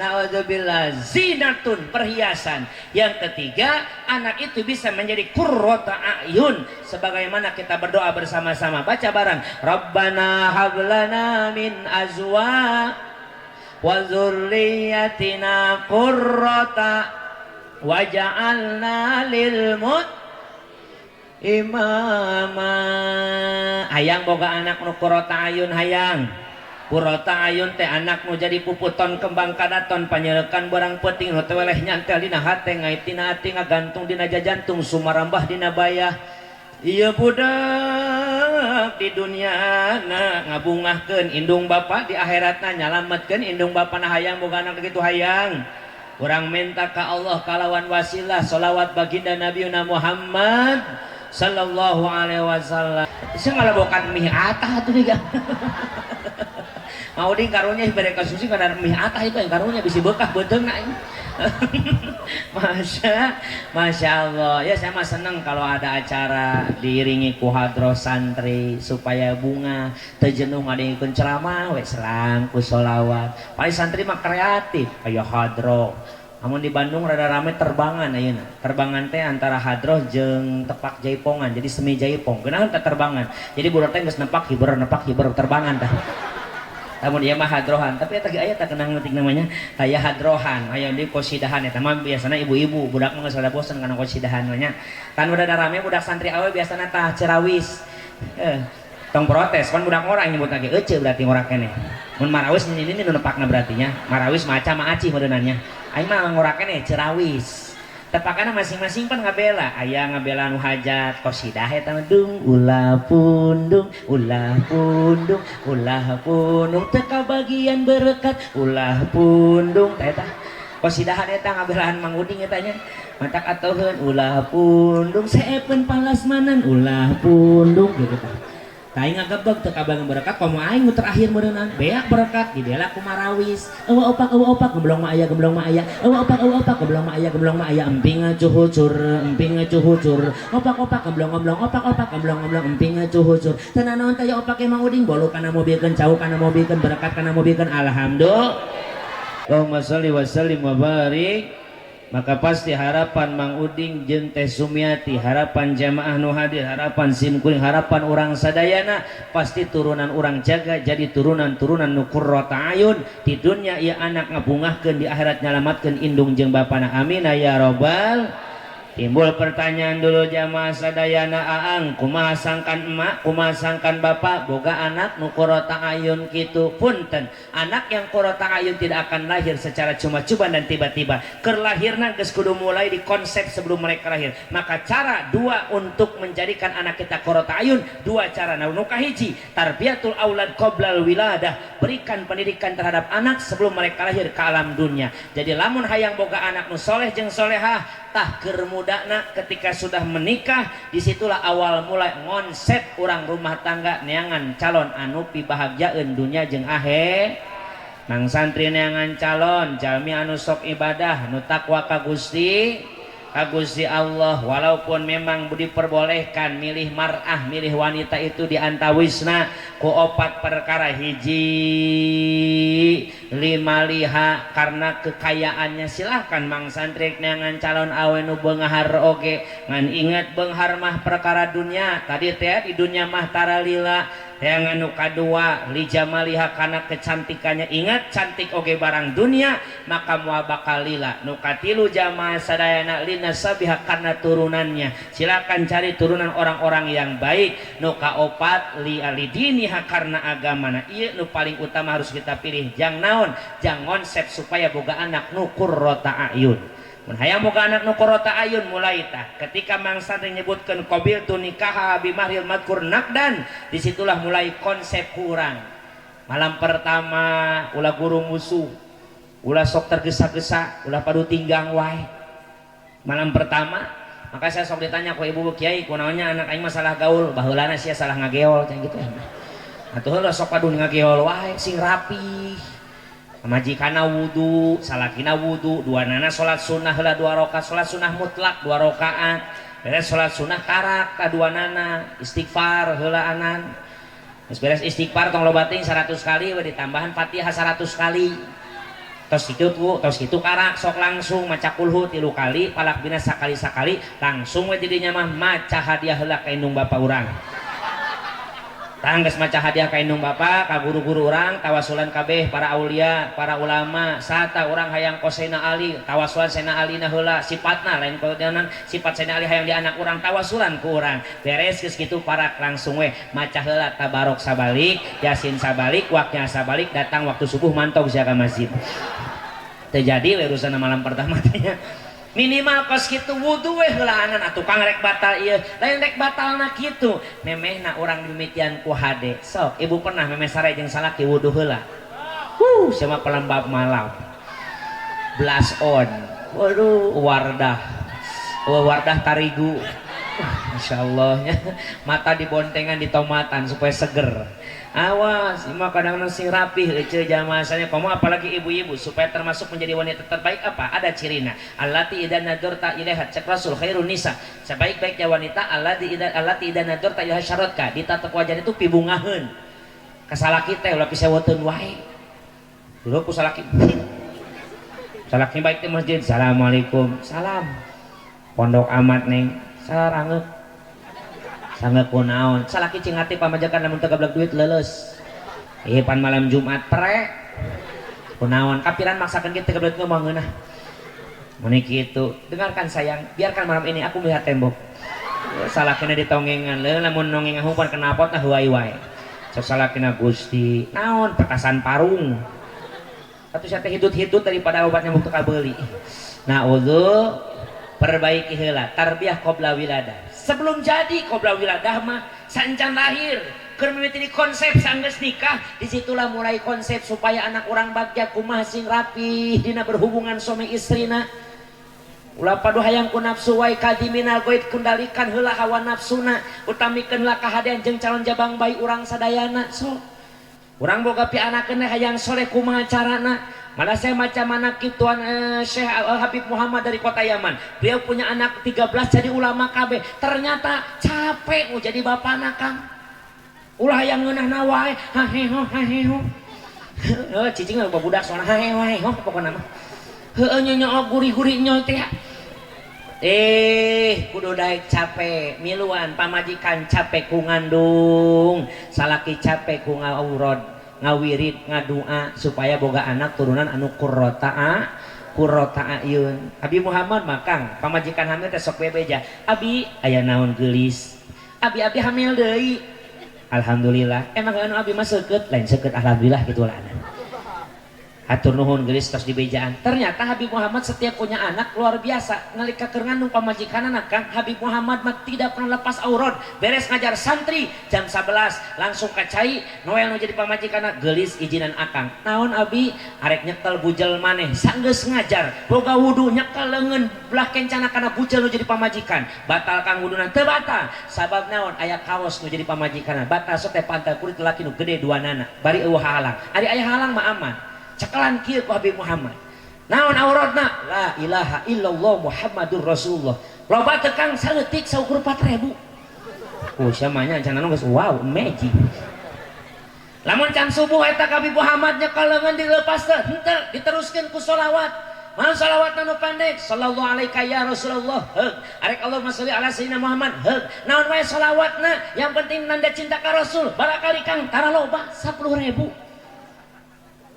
Naudzubillah, zinatun perhiasan. Yang ketiga, anak itu bisa menjadi qurrata a'yun sebagaimana kita berdoa bersama-sama. Baca bareng. Rabbana hablana min azwa wa dzurriyyatina qurrata waj'alna lil mut imama. Hayang boga anak nu qurrata ayun, hayang qurrata ayun teh anak nu jadi puputon kembang kadaton panyelekan barang penting nu teu weleh nyantel dina hate, ngait dina ati, ngagantung dina jajantung, sumarambah dina bayah. Ieu budak di dunyana ngabungahkeun indung bapa, di akhiratna nyalametkeun indung bapana. Hayang boga anak kitu? Hayang. Urang minta ka Allah kalawan wasilah solawat baginda Nabi Muhammad sallallahu alaihi wasallam. Saya ngalabokan mie atah tuh nih. Mau ding karunya bere konsumsi karena mie atah itu yang karunya bisi bekah beuteungna ini. Masya Masya Allah ya, saya mah seneng kalau ada acara diiringi ku hadroh santri supaya bunga teu jenuh ngadengikeun ceramah we, selang ku sholawat. Paling santri mah kreatif kayak hadroh. Namun di Bandung rada rame terbangan ayeuna. Terbangan teh antara hadroh jeung tepak jaipongan, jadi semi jaipong. Geunah teh terbangan. Jadi budak teh geus nepak hiber, nepak hiber, terbangan tah. Namun ieu mah hadrohan, tapi eta ge aya tah kenang letik namanya aya hadrohan, aya di kosidahan. Eta mah biasana ibu-ibu, budak mah geus rada bosen kana kosidahan mah nya. Kan udah rame budak santri awe biasana tah cerawis. Tong protes, kan budak ngora nyebut lagi ece berarti ngora keneh. Mun marawis ini nu nepakna berarti nya. Marawis maca mah aci meureunannya. Aing mah ngora keneh cerawis. Tepakana masing-masing pan ngabela, aya ngabela nu hajat qasidah eta mah dung ulah pundung, ulah pundung, ulah pundung teu kabagian berkat, ulah pundung tah eta. Qasidahan eta ngabelaan Mang Uding eta nya. Matak atoheun ulah pundung seepeun palasmanan ulah pundung gitu tah. Tah aing ngagebeg teu kabagian berkat komo aing nu terakhir meureunnan beak berkat dibela ku marawis. Eueuh opak, eueuh opak, gemblong mah aya, gemblong mah aya. Eueuh opak, eueuh opak, gemblong mah aya, gemblong mah aya, emping ngacuhucur, emping ngacuhucur. Opak opak gemblong gemblong, opak opak gemblong gemblong, emping ngacuhucur. Teu nanaon teh opak Mang Uding, bolu kana mobilkeun, cau kana mobilkeun, berkat kana mobilkeun, alhamdulillah. Allahumma sholli wa sallim wa barik. Maka pasti harapan Mang Uding jeung Teh Sumiati, harapan jamaah nu hadir, harapan sim kuring, harapan urang sadayana pasti turunan urang jaga jadi turunan-turunan nu qurrata ayun di dunya ieu anak ngabungahkeun, di akhirat nyalamatkeun indung jeung bapana. Amin ya robbal. Timbul pertanyaan dulu jamaah sadayana, aang kumaha sangkan emak, kumaha sangkan bapak boga anak nu qurrota ayun kitu? Punten, anak yang qurrota ayun tidak akan lahir secara cuma-cuma dan tiba-tiba. Keur lahirna geus kudu mulai di konsep sebelum mereka lahir. Maka cara dua untuk menjadikan anak kita qurrota ayun, dua cara. Nah, nu kahiji, tarbiyatul aulad qoblal wiladah, berikan pendidikan terhadap anak sebelum mereka lahir ke alam dunia. Jadi lamun hayang boga anak nu soleh jeung solehah, tah keur mudana ketika sudah menikah, disitulah awal mulai ngonsep orang rumah tangga, neangan calon anu pibahagiaeun dunia jeung akhir. Mang santri, neangan calon jalmi anu sok ibadah, nu takwa ka Gusti Allah. Walaupun memang diperbolehkan milih mar'ah, milih wanita itu diantawisna ku opat perkara. Hiji, limaliha, karena kekayaannya. Silahkan mang santri neangan calon awe nu beunghar oge, ngan ingat, beunghar mah perkara dunia tadi teh, di dunia mah tara lila. Yang anu kadua, lijamaliha, karena kecantikannya. Ingat, cantik oge barang dunia, maka moal bakal lila. Nu katilu, jamaah sadayana, linasabiha, karena turunannya. Silakan cari turunan orang-orang yang baik. Nu kaopat, li alidiniha, karena agama. Nah, ieu nu paling utama harus kita pilih. Jang naon? Jang konsep supaya boga anak nu qurrota ayun. Mun hayang boga anak nu qurrota ayun, mulai tah ketika mang santri nyebutkeun qabiltu nikaha bimahril madkur naqdan, disitulah mulai konsep kurang. Malam pertama ulah guru musuh, ulah sok tergesa-gesa, ulah padu tinggang wae malam pertama. Maka saya sok ditanya ku ibu, "Kiai, kunaonnya anak aing masalah gaul?" "Baheulana sia salah ngageol," cang gitu. Atuh heula sok padu ngageol wae, sing rapi. Majikana wudu, salakina wudu, dua nana salat sunnah heula dua rakaat, salat sunnah mutlak dua rakaat. Beres salat sunnah, karak ka dua nana, istighfar heula anan. Geus beres istighfar, tong loba teuing, 100 kali we, ditambahan Fatihah 100 kali. Tos kitu, tos kitu karak, sok langsung maca kulhu tilu kali, falaq binnas sakali-sakali, langsung we jadinya mah maca hadiah heula ka indung bapa urang. Tah, geus maca hadiah ka indung bapa, ka guru-guru urang, tawasulan kabeh para aulia, para ulama, sata urang hayang kos Sayyidina Ali, tawasulan Sayyidina Ali na heula, sifatna lain kodanan, sifat Sayyidina Ali hayang di anak urang, tawasulan ku urang. Beres geus kitu, parak langsung we maca heula tabarok sabalik, yasin sabalik, waknya sabalik, datang waktu subuh mantog sia ka masjid. Terjadi we urusan malam pertama teh. Minimal kos kitu, wudu we heulaanan atuh, Kang, rek batal ieu lain rek batalna kitu, memehna urang dimimitian ku hade. Sok, ibu pernah memeh sare jeung salaki wudu heula? Sama pelembab malam, blush on, waduh, Wardah, oh, Wardah tarigu. Masya Allah nya, mata dibontengan di tomatan supaya seger. Awas, ima kadang-kadang sing rapih ece jamaah saya komo, apalagi ibu-ibu, supaya termasuk menjadi wanita terbaik apa? Ada cirina. Allati idza nadurta ilaiha, cek Rasul, khairun nisa. Sebaik-baiknya wanita allati idza nadurta ilaiha syaratka. Ditatap wajah itu pibungaheun. Ka salaki teh ulah pisewoteun wae. Dulu ku salaki. Salaki baik di masjid, "Assalamualaikum." "Salam." "Pondok amat, Neng." "Sarangeuk." "Sangeuk kunaon?" Salaki cing hati pamajikan lamun teu gablek duit leuleus. Ieu pan malam Jumat pre. Kunaon? Kapiran maksakeun kieu teu gablek ngomong ngeunah. Mun kitu, "Dengarkan, sayang, biarkan malam ini aku melihat tembok." Salakina ditongengan, leuh lamun nongeng ngahumpan knalpot nah huai wae. Sok salakina, "Gusti, naon petasan parung." Atuh sia teh hidut-hidut daripada obat nyamuk teu kabeuli. Nah, wudu perbaiki heula, tarbiyah qabla wiladah. Sebelum jadi qabla wiladah mah sancan lahir, keur mimiti di konsep sanggeus nikah, disitulah mulai konsep supaya anak urang bagja kumaha sing rapi dina berhubungan suami istrina. Ulah padu hayang ku nafsu wae, kadhiminal ghaidh, kendalikan heula hawa nafsuna, utamikeun lah kahadean jeung calon jabang bayi urang sadayana. So urang boga pianakeun hayang soleh, kumaha carana? Malah saya macam manakib Tuan Syekh Habib Muhammad dari kota Yaman. Beliau punya anak 13 jadi ulama KB. Ternyata capek mau jadi bapak Kang. Ulah yang ngeunah wae, haheho haheho. Heuh, cicing mah budak soalna haheho haheho pokona mah. Heueuh, nyonya gurih-gurih nyoy teh. Eh, kudu daek capek, miluan pamajikan capek ku ngandung, salaki capek ku ngaurod, ngawirid, ngadua supaya boga anak turunan anu qurrota. Qurrata a'yun. Habib Muhammad mah, Kang, pamajikan hamil teh sok bebeja, "Abi, aya naon geulis?" "Abi, abi hamil deui." "Alhamdulillah." "Emang anu abi mah seukeut?" "Lain seukeut, alhamdulillah gitu lah." "Hatur nuhun, geulis." Tos dibejaan. Ternyata Habib Muhammad setiap punya anak luar biasa. Nalika keur ngandung pamajikan anak, Kang, Habib Muhammad mah tidak pernah lepas aurat. Beres ngajar santri jam 11 langsung ka cai, noel nu jadi pamajikan, "Geulis, izinan akang." "Naon, abi?" "Arek nyekel bujel maneh." Sanggeus ngajar boga wudu, nyekel leungeun belah kencana kana bujel nu jadi pamajikan. "Batal, Kang, wuduna?" "Teu batal." Sabab naon? Aya kaos nu jadi pamajikan. Batal sok teh pantal kulit laki nu gede dua nana bari euweuh halang. Ari aya halang mah aman. Cekelan kieu ku Habib Muhammad. Naon auratna? La ilaha illallah Muhammadur Rasulullah. Loba teu, Kang? Saeutik, saukur 4000. Oh, sia mah nya can geus wow, amazing. Lamun can subuh eta Habib Muhammad nyekel leungeun dilepas teh henteu, diteruskeun ku solawat. Mana salawat nu pendek? Sallallahu alaika ya Rasulullah. Heug. Arek Allahumma sholli ala sayyidina Muhammad. Heug. Naon wae salawatna, yang penting nanda cinta ka Rasul. Barakali, Kang, tara loba, 10.000.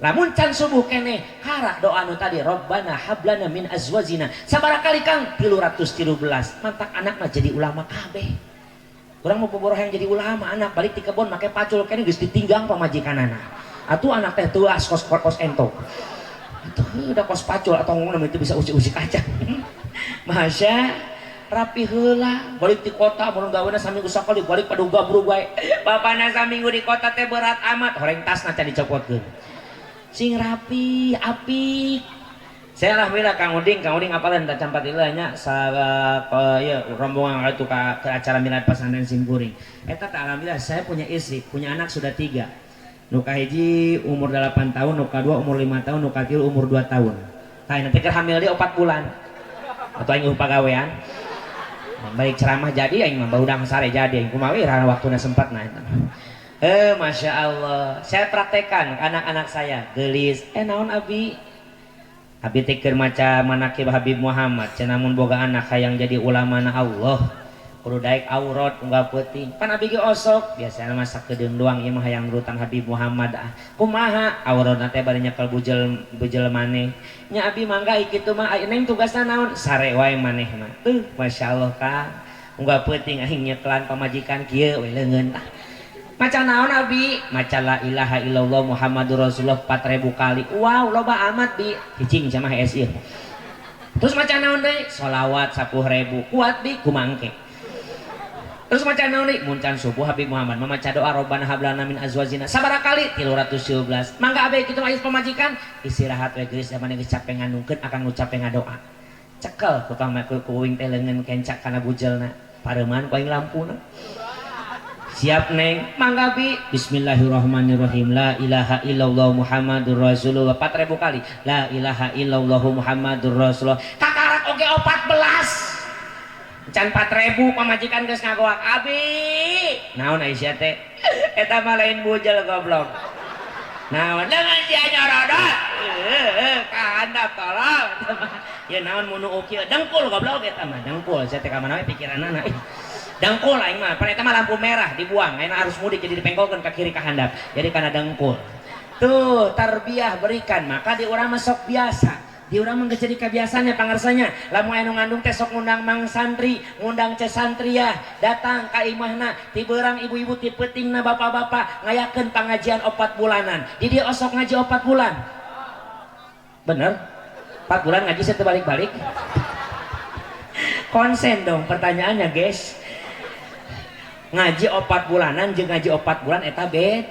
Lamun can subuh keneh kara doa nu tadi, Rabbana hablana min azwajina. Sabaraha kali, Kang? 313. Mantak anak mah jadi ulama kabeh. Urang mau boboroh yang jadi ulama, anak balik di kebon make pacul keneh geus ditinggang pamajikanana. Atuh anak teh teuas kos kos entok. Atuh udah kos pacul atau ngomong itu bisa usik-usik aja. Masya rapi heula balik di kota, mun gawena saminggu sakali balik pada gabrug wae. Bapana saminggu di kota teh berat amat, horeng tasna can dicopotkeun. Sing rapi, apik. Saya alhamdulillah, Kang Uding, Kang Uding apalan tak campat nya sa ya, rombongan itu ke acara milad pesantren simkuring. Eta teh alhamdulillah saya punya istri, punya anak sudah tiga. Nu kahiji umur 8 tahun, nu kadua umur 5 tahun, nu katilu umur 2 tahun. Tah, nanti keur hamil dia 4 bulan. Atau aing pagawean. Baik ceramah jadi aing mah baru sare jadi aing kumaha we waktuna sempat nah eta. Eh, Masya Allah, saya praktekan ke anak-anak saya, "Gelis, eh naon, abi?" "Abi teh keur maca manakib Habib Muhammad, cenah mun boga anak hayang jadi ulama na Allah, kudu daek aurat unggal peuting. Pan abi ge osok, biasana mah sakedeung doang, ieu mah hayang nurutan Habib Muhammad ah. Kumaha auratna teh bari nyekel bujel bujel maneh? Nya abi mangga kitu mah, neng tugasna naon? Sare wae maneh mah." Tuh, Masya Allah, Kang. Unggal peuting aing nyekelan pamajikan kieu we leungeun tah. "Maca naon, abi?" "Maca la ilaha illallah Muhammadur Rasulullah 4000 kali." "Wow, loba amat, bi." "Cicing sama HS ieu." "Terus maca naon deui?" "Solawat 10.000." "Kuat, bi?" "Kumangke." "Terus maca naon deui?" "Mun can subuh Habib Muhammad maca doa Robbana hablana min azwajina." "Sabaraha kali?" "317." "Mangga abe kitu mah pamajikan istirahat we, geulis, zaman geus capek ngandungkeun, akang nu capek ngadoa." Cekel ku pama ku kuing teh leungeun kencak kana bujelna. Pareuman ku aing lampuna. "Siap, neng?" "Mangga, bi." Bismillahirrahmanirrahim. La ilaha illallah Muhammadur Rasulullah 4000 kali. La ilaha illallah Muhammadur Rasulullah. Kakarak oge 14. Can 4000 pamajikan geus ngagoak. "Abi." "Naon, Aisyah teh?" "Eta mah lain bujel, goblok." "Naon?" "Leungeun sia nyorodot." "Heuh, kahandap tolol." "Ya naon mun nu kieu?" "Dengkul, goblok, eta mah dengkul." Sia teh ka mana we pikiranana. Dengkul aing mah, pan eta mah lampu merah dibuang, aing harus mudik jadi dipengkolkeun ka kiri ka handap. Jadi kana dengkul. Tuh, tarbiyah berikan, maka di urang mah sok biasa. Di urang mah geus jadi kebiasaannya pangarsanya. Lamun aya nu ngandung teh sok ngundang mang santri, ngundang ce santriah, datang ka imahna, ti beurang ibu-ibu, ti peutingna bapak-bapak, ngayakeun pangajian 4 bulanan. Di dieu osok ngaji 4 bulan. Bener? 4 bulan ngaji saya balik-balik. Konsen dong pertanyaannya, guys. Ngaji 4 bulanan jeung ngaji 4 bulan eta bed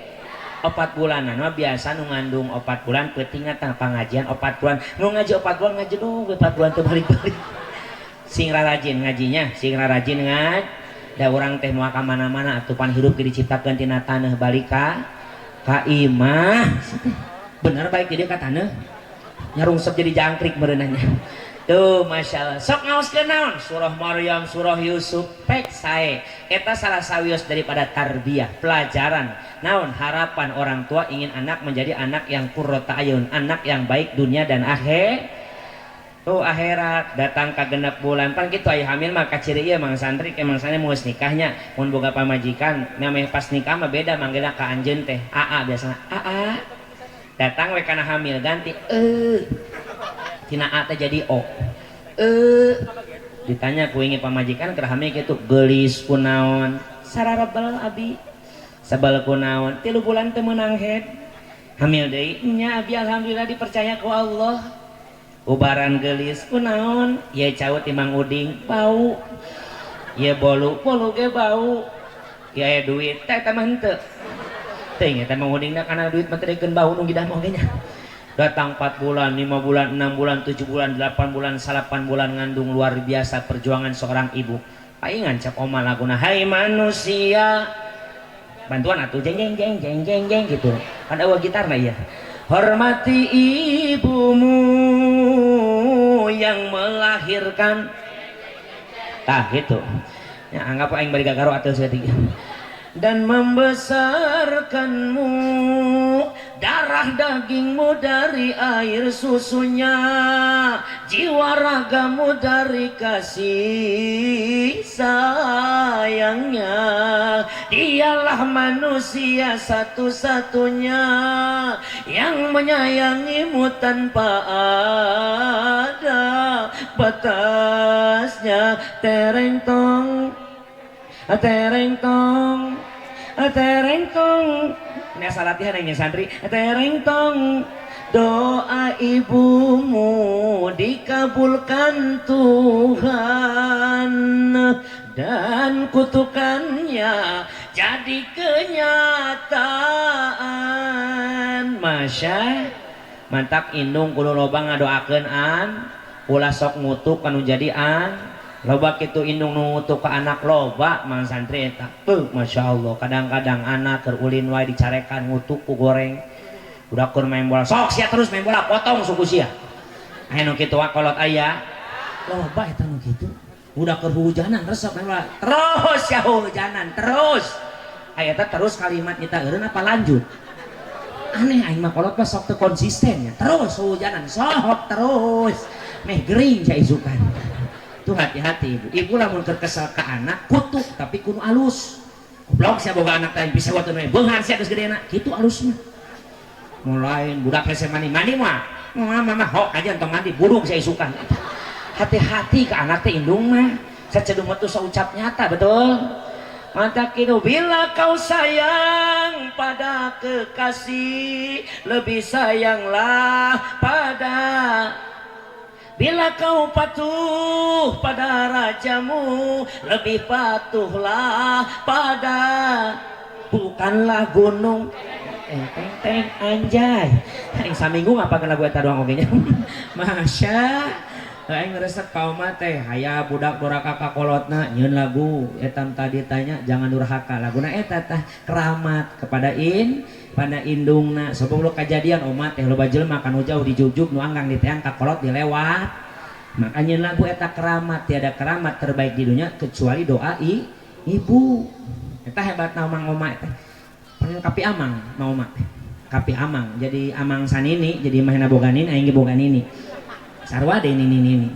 4 bulanan mah biasa nu ngandung 4 bulan peutingna tah pangajian 4 bulan, nu ngaji 4 bulan ngaji dong 4 bulan teu balik-balik. Sing rarajin ngajinya, sing rarajin ngaj da urang teh moal ka mana-mana atuh, pan hirup ge diciptakeun tina taneuh, balik ka imah. Bener, baik jadi ka taneuh nyarungsep jadi jangkrik mereunanya. Tuh, Masya Allah. Sok ngaoskeun naon? Surah Maryam, surah Yusuf, pek sae. Eta salah sawios daripada tarbiyah, pelajaran. Naon harapan orang tua ingin anak menjadi anak yang qurrata ayun, anak yang baik dunia dan akhir. Tuh akhirat datang ke 6 bulan pan gitu aya hamil mah kaciri ieu mang santri emang sana mau nikahnya mun boga pamajikan namanya pas nikah mah beda, manggilna ka anjeun teh AA, biasana AA. Datang we kana hamil ganti eh. Tina A teh jadi O. Ditanya ku wingi pamajikan keur hamil kitu, geulis kunaon? Sararebel abi. Sebel kunaon? 3 bulan teu meunang head. Hamil deui, nya abi alhamdulillah dipercaya ku Allah. Ubaran geulis kunaon? Ye cau timang uding bau. Ye bolu, bolu ge bau. Ye aya duit teh eta mah henteu. Teuing eta mah udingna kana duit mah teh bau nu gidah mah oge nya. Datang 4 bulan, 5 bulan, 6 bulan, 7 bulan, 8 bulan, 9 bulan ngandung, luar biasa perjuangan seorang ibu. Paingan cek oma laguna hai manusia. Bantuan atuh jeng jeng jeng jeng jeng jeng gitu. Kan eueuh gitarna ieu. Hormati ibumu yang melahirkan. Tah gitu. Ya anggap aing bari gagaro atuh saeutik. Dan membesarkanmu, darah dagingmu dari air susunya, jiwa ragamu dari kasih sayangnya. Dialah manusia satu-satunya yang menyayangimu tanpa ada batasnya. Tereng tong, tereng tong, tereng tong. Ini asal latihan yang santri. Tereng tong, doa ibumu dikabulkan Tuhan dan kutukannya jadi kenyataan. Masya mantap indung kudu loba ngadoakeun an, ulah sok ngutuk kanu jadi an. Loba kitu indung nu ngutuk ka anak loba mang santri eta. Beuh, Masya Allah, kadang-kadang anak keur ulin wae dicarekan ngutuk ku goreng. Udah keur main bola, sok sia terus main bola, potong suku sia. Aya nu kitu kolot aya. Loba eta nu kitu. Udah keur hujanan resep main bola. Terus ya hujanan, terus. Aya eta terus kalimat kita eureun apa lanjut? Aneh aing mah kolot mah sok teu konsisten ya. Terus hujanan, sok terus. Meh gering sia isukan. Tuh hati-hati ibu. Ibu lamun keur kesel ka anak kutuk tapi kudu alus. Goblok sia boga anak teh bisa waktu we. Beunghar sia geus gedena. Kitu alusna. Mulai budak hese mandi, mandi mah. Mama mama hok aja entong mandi, buruk sia isukan. Hati-hati ke anak teh indung mah. Sacedung mah tuh saucap nyata, betul? Maka kitu bila kau sayang pada kekasih, lebih sayanglah pada. Bila kau patuh pada rajamu, lebih patuhlah pada. Bukanlah gunung. Teng teng teng anjay. Aing saminggu ngapakeun lagu eta doang oge nya. Masya. Aing resep ka oma teh, haya budak doraka ka kolotna nyeun lagu eta tadi tanya jangan durhaka. Laguna eta tah keramat kepada in pada indungna. Sebelum kejadian oma teh loba jelema kanu jauh dijugjug nu anggang diteang ka kolot dilewat. Makanya lagu eta keramat, tiada keramat terbaik di dunia kecuali doa ibu. Eta hebatna omang oma teh. Panggil kapi amang mau oma teh. Kapi amang. Jadi amang sanini, jadi mahena boga nini, aing ge boga nini. Sarua deh nini nini.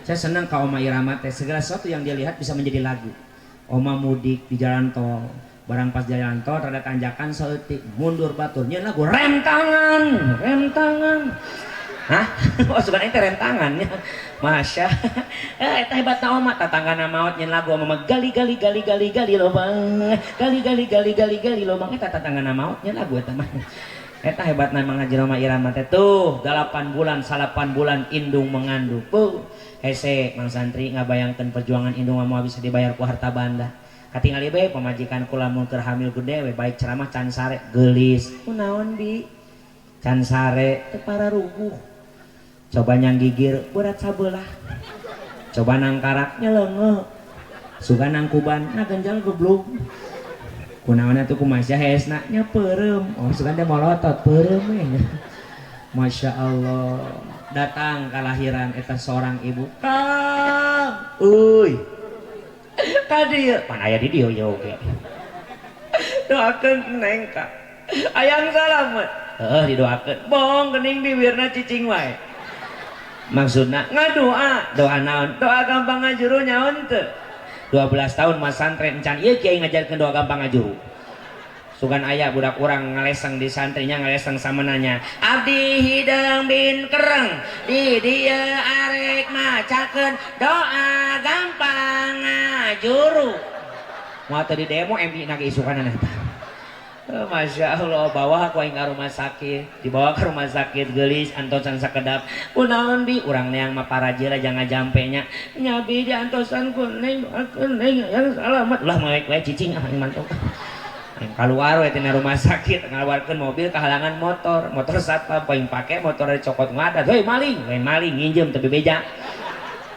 Saya senang ka oma Irama teh, segala sesuatu yang dia lihat bisa menjadi lagu. Oma mudik di jalan tol, barang pas jalan tol rada tanjakan saeutik, mundur batur nyeun lagu rem tangan, rem tangan. Hah? Oh sugan aing teh rem tangan nya. Masya. Eta hebatna oma, tatanggana maot nyeun lagu oma mah gali gali gali gali gali lobang, gali gali gali gali gali lobang, eta tatanggana maot nyeun lagu eta mah. Eta hebatna Mang Haji Rhoma Irama teh tuh 8 bulan 9 bulan indung mengandung. Beuh, hese Mang Santri ngabayangkeun perjuangan indung mah bisa dibayar ku harta banda. Katingali bae pamajikan kula mun keur hamil gede we baik ceramah can sare geulis. Kunaon bi? Can sare teu pararuguh. Coba nyang gigir berat sabelah. Coba nangkarak nyeleunge. Suga nangkuban ngagenjal goblok. Kunaon atuh kumaha hesna nya peureum. Oh sugan teh molotot peureum we. Masya Allah. Datang kelahiran eta seorang ibu. Kang, euy. Ka dieu, pan aya di dieu ye oge. Doakeun neng ka. Ayang salamet. Heuh didoakeun. Bohong geuning bibirna cicing wae. Maksudna ngadoa, doa naon? Doa gampang ngajuru nyaon teu? 12 tahun mas santren encan ieu kiai ngajarkeun doa gampang ngajuru. Sugan aya budak urang ngaleseng di santrinya ngaleseng sama nanya abdi hideung bin kereng di dieu arek macakeun doa gampang ngajuru moal teu di demo MI na ge isukanana eta. Masya Allah, bawa aku aing ka rumah sakit, dibawa ke rumah sakit geulis antosan sakedap. Kunaon bi urang neang mah paraji lah jangan jampe nya. Nya bi diantosan ku neng doakeun neng yang salamat. Ulah mewek we cicing ah aing mantau. Aing kaluar we tina rumah sakit, ngaluarkeun mobil kahalangan motor, motor satpam paling pake motor dicokot ngadat. Heuy maling, lain maling nginjem teu bebeja.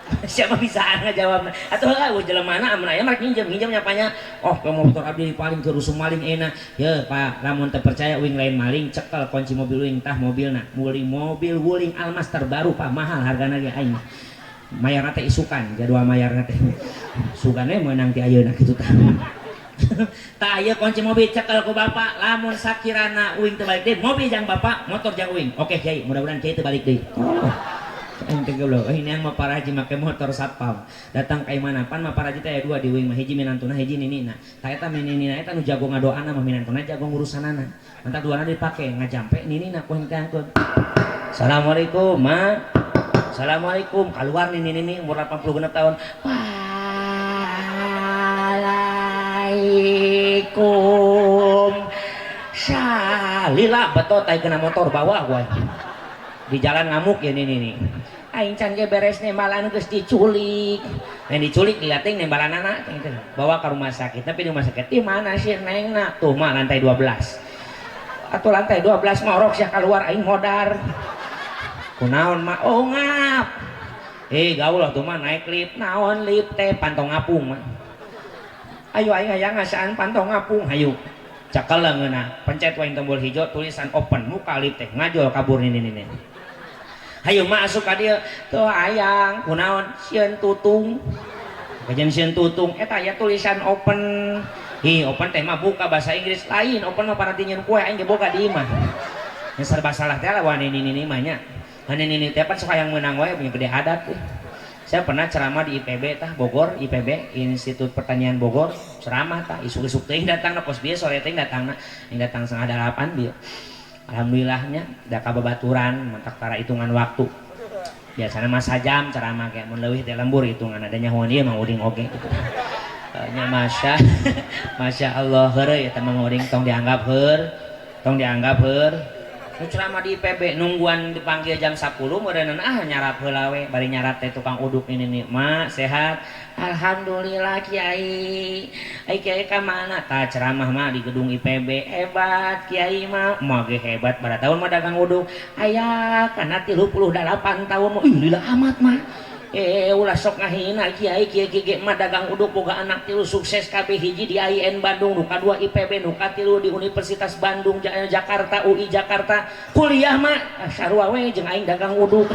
Siapa bisa ngajawab atuh heuh jelema mana amun aya mah nginjem nginjem nya panya. Oh ke motor abdi paling ke rusuh maling enak ya Pak, lamun teu percaya uing lain maling cekel kunci mobil uing tah mobilna muli mobil wuling Almas terbaru Pak, mahal hargana ge aing mayarna teh isukan jadwal mayarna teh sugane meunang ti ayeuna kitu tah. Tah ieu kunci mobil cekel ku bapak, lamun sakirana uing teu balik deui mobil jang bapak, motor jang uing. Oke kiai, mudah-mudahan kiai teu balik deui. Oh. Ente goblok, ini yang mah paraji make motor satpam. Datang ka imana pan mah paraji teh aya dua di uing mah, hiji minantuna hiji ninina. Tah eta ninina eta nu jago ngadoana mah minantuna jago ngurusanana. Mantap duana dipake ngajampe ninina ku henteu angkeun. Assalamualaikum, Ma. Assalamualaikum. Keluar nini nini umur 86 tahun. Waalaikum. Salila betot ai kena motor bawa gue. Di jalan ngamuk ya nini nih. Aing can ge beres nembalan geus diculik. Yang diculik dilatih nembalanana bawa ke rumah sakit. Tapi di rumah sakit di mana sih nengna? Tuh mah lantai 12. Atau lantai 12 ngorok sia keluar aing modar. Kunaon mah oh ngap. Gaul lah tuh mah naik lift. Naon lift teh pantong ngapung mah. Ayo aing hayang ngasaan pantong ngapung hayu. Cekel leungeunna, pencet wae tombol hijau tulisan open muka lift teh ngajol kabur nini nini. Hayu masuk ka dieu tuh ayang kunaon sieun tutung. Kajian sieun tutung eta aya tulisan open. Hi open teh mah buka bahasa Inggris lain open mah paranti nyeun kue aing ge boga di imah. Nya serba salah teh lawan nini nini mah nya. Nini nini teh pan sok hayang meunang wae punya gede adat teh. Saya pernah ceramah di IPB tah Bogor, IPB Institut Pertanian Bogor, ceramah tah isuk-isuk teuing datangna kos bieu sore teuing datangna, yang datang 7:30 bieu. Alhamdulillahnya da kababaturan mantak tara hitungan waktu. Biasana mah sajam ceramah ge mun leuwih teh lembur hitungan adanya nyahoan ieu mah uding oge gitu. Nya masya masya Allah heureuy eta mah uding tong dianggap heur, tong dianggap heur. Nu ceramah di IPB nungguan dipanggil jam 10 meureunana ah nyarap heula we bari nyarap teh tukang uduk ini nih mak sehat alhamdulillah kiai ai kiai ka mana tah ceramah mah di gedung IPB hebat kiai mah mah ge hebat pada tahun mah dagang uduk aya kana 38 tahun mah ih lila amat mah ulah sok ngahina kiai kiai ge mah dagang uduk boga anak tilu sukses kabeh hiji di AIN Bandung nu kadua IPB nu katilu di Universitas Bandung Jakarta UI Jakarta kuliah mah sarua we jeung aing dagang uduk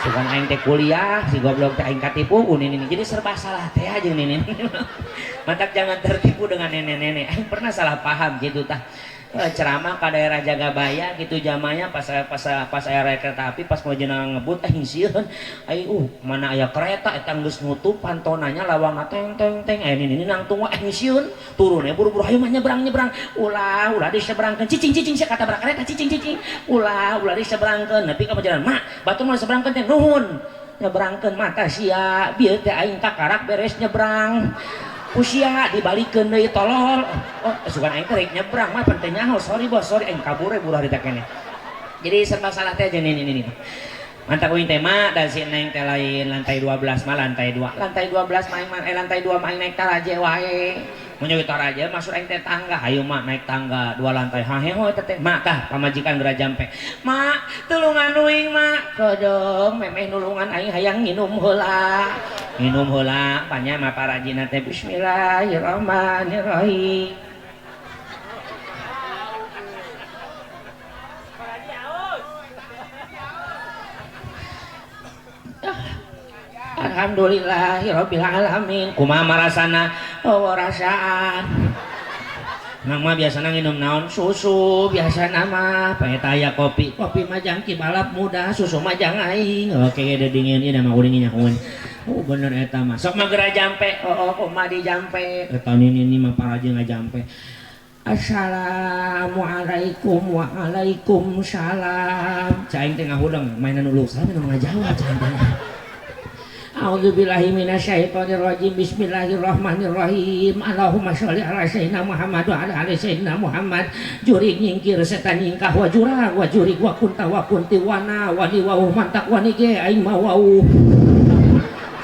sugan aing teh kuliah si goblok teh aing katipu nini jadi serba salah teh jeung nini matak jangan tertipu dengan nenek-nenek aing pernah salah paham gitu tah ceramah ke daerah Jagabaya gitu zamannya pas pas aya kereta api pas mau jenang ngebut aing sieun aing mana aya kereta eta geus nutup pantonanya lawangna teng teng teng aya nini nangtung wae aing sieun turunnya buru-buru hayu mah nyebrang nyebrang ulah ulah diseberangkeun cicing cicing sia katabrak kereta cicing cicing ulah ulah diseberangkeun nepi ka jalan mak batur mah diseberangkeun teh nuhun nyebrangkeun mata sia bieu teh aing kakarak beres nyebrang usia dibalikeun deui tolol oh sugan aing teh rek nyebrang mah penting nyaho sorry bos sorry aing kabur we buruh harita keneh jadi serba salah teh jeung ini mantap uing teh mah dan si neng teh lain lantai 12 mah lantai 2 lantai 12 mah aing mah lantai 2 mah aing naik taraje wae mun nyeui taraje masuk aing teh tangga hayu mah naik tangga 2 lantai haheho eta teh mak tah pamajikan geura jampe mak tulungan uing mak kodong memeh nulungan aing hayang nginum heula panya mah parajina teh bismillahirrahmanirrahim alhamdulillahirabbil alamin kumaha marasana oh rasaan nang mah biasana nginum naon susu biasana mah paeta aya kopi kopi mah jang ki balap muda susu mah jang aing oke ge dingin ieu mah uring nyahoeun oh bener eta mah sok mah geura jampe oh kumaha di jampe eta nini mah paraji ngajampe Assalamualaikum, waalaikumsalam. Cai aing teh ngahudeng mainan uluk salam nu ngajawab cai aing teh. A'udzubillahi minasyaitonirrajim. Bismillahirrahmanirrahim. Allahumma sholli ala sayyidina Muhammad wa ala ali sayyidina Muhammad. Jurig nyingkir setan nyingkah wa jurag wa jurig wa kunta wa kunti wana wani wauh mantak wani ge aing mah wauh.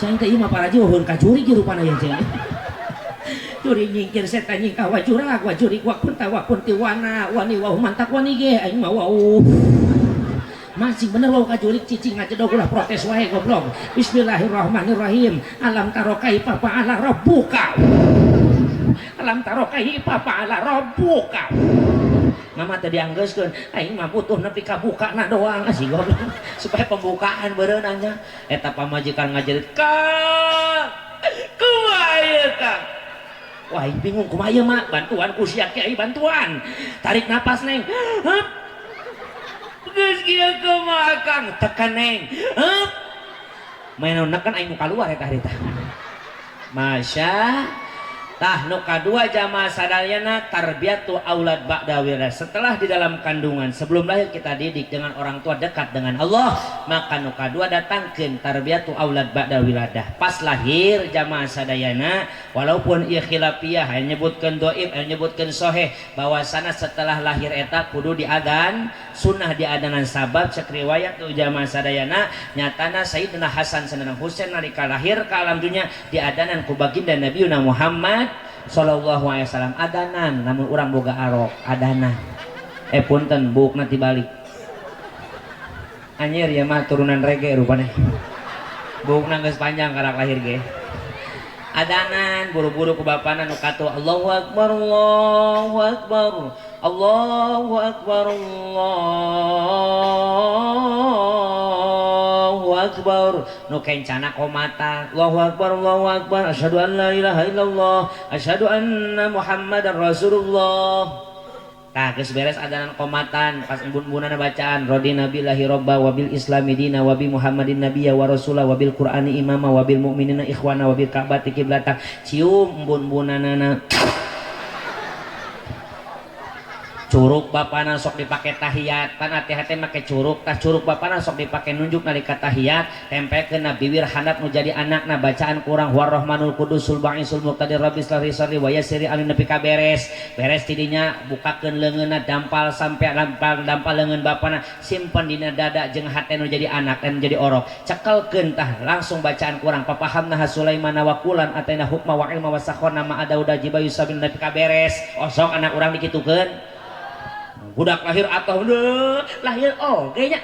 Cai aing teh ieu mah paraji wauheun ka jurig ieu rupana ye cai. Jurig nyingkir setan nyingkah wa jurag wa jurig wa kunta wa kunti wana wani wauh mantak wani ge aing mah wauh. Masih bener wau ka jurig cicing ngajedog ulah protes wae goblok. Bismillahirrahmanirrahim. Alam taro kaifa fa'ala rabbuka. Alam taro kaifa fa'ala rabbuka. Mama tadi anggeuskeun aing mah butuh nepi ka bukana doang asih goblok supaya pembukaan beureun nya. Eta pamajikan ngajerit ka kumaha ieu Kang? Wah, aing bingung kumaha ieu mah bantuan ku sia kiai bantuan. Tarik napas neng. Hup. Geus kieu kumaha Kang? Tekan neng. Hup. Main neken aing nu kaluar eta harita. Masya tah nu kadua jamaah sadayana tarbiyatu aulad ba'da wiladah. Setelah di dalam kandungan sebelum lahir kita didik dengan orang tua dekat dengan Allah, maka nu kadua datangkeun tarbiyatu aulad ba'da wiladah. Pas lahir jamaah sadayana walaupun ieu khilafiyah aya nyebutkeun dhaif aya nyebutkeun sahih bahwasana setelah lahir eta kudu diadan sunnah diadanan sabab cek riwayat tu jamaah sadayana nyatana Sayyidina Hasan sanana Husain nalika lahir ka alam dunya diadanan ku baginda Nabiuna Muhammad sallallahu alaihi wasallam adanan namun urang boga arok adanan punten buukna tibalik anjir ya mah turunan reggae rupanya buukna geus panjang karak lahir ge adanan buru-buru ku bapana nu katu Allahu akbar Allahu akbar Allahu akbar Allahu akbar nu kencana komata Allahu akbar Allahu akbar asyhadu an la ilaha illallah asyhadu anna Muhammadar Rasulullah. Tah geus beres adanan komatan pas embun-embunana bacaan radina billahi robba wa bil islami dina wa bi Muhammadin nabiyya wa rasula wa bil qur'ani imama wa bil mu'minina ikhwana wa bil ka'bati qiblata cium embun-embunanana curug bapana sok dipake tahiyat pan hati-hati make curug tah curug bapana sok dipake nunjuk nalika tahiyat tempekeun na bibir handap nu jadi anakna bacaan kurang warahmanul qudusul ba'isul muqtadir rabbis sari sari wa yassiri alin nepi ka beres beres tidinya bukakeun leungeunna dampal sampai dampal leungeun bapana simpen dina dada jeung hate nu jadi anak dan jadi orok cekelkeun tah langsung bacaan kurang papahamna Sulaiman wa kulan ataina hukma wa ilma wa sakhona ma adauda jibayu sabil nepi ka beres osok anak urang dikitukeun budak lahir atau lahir oh kayaknya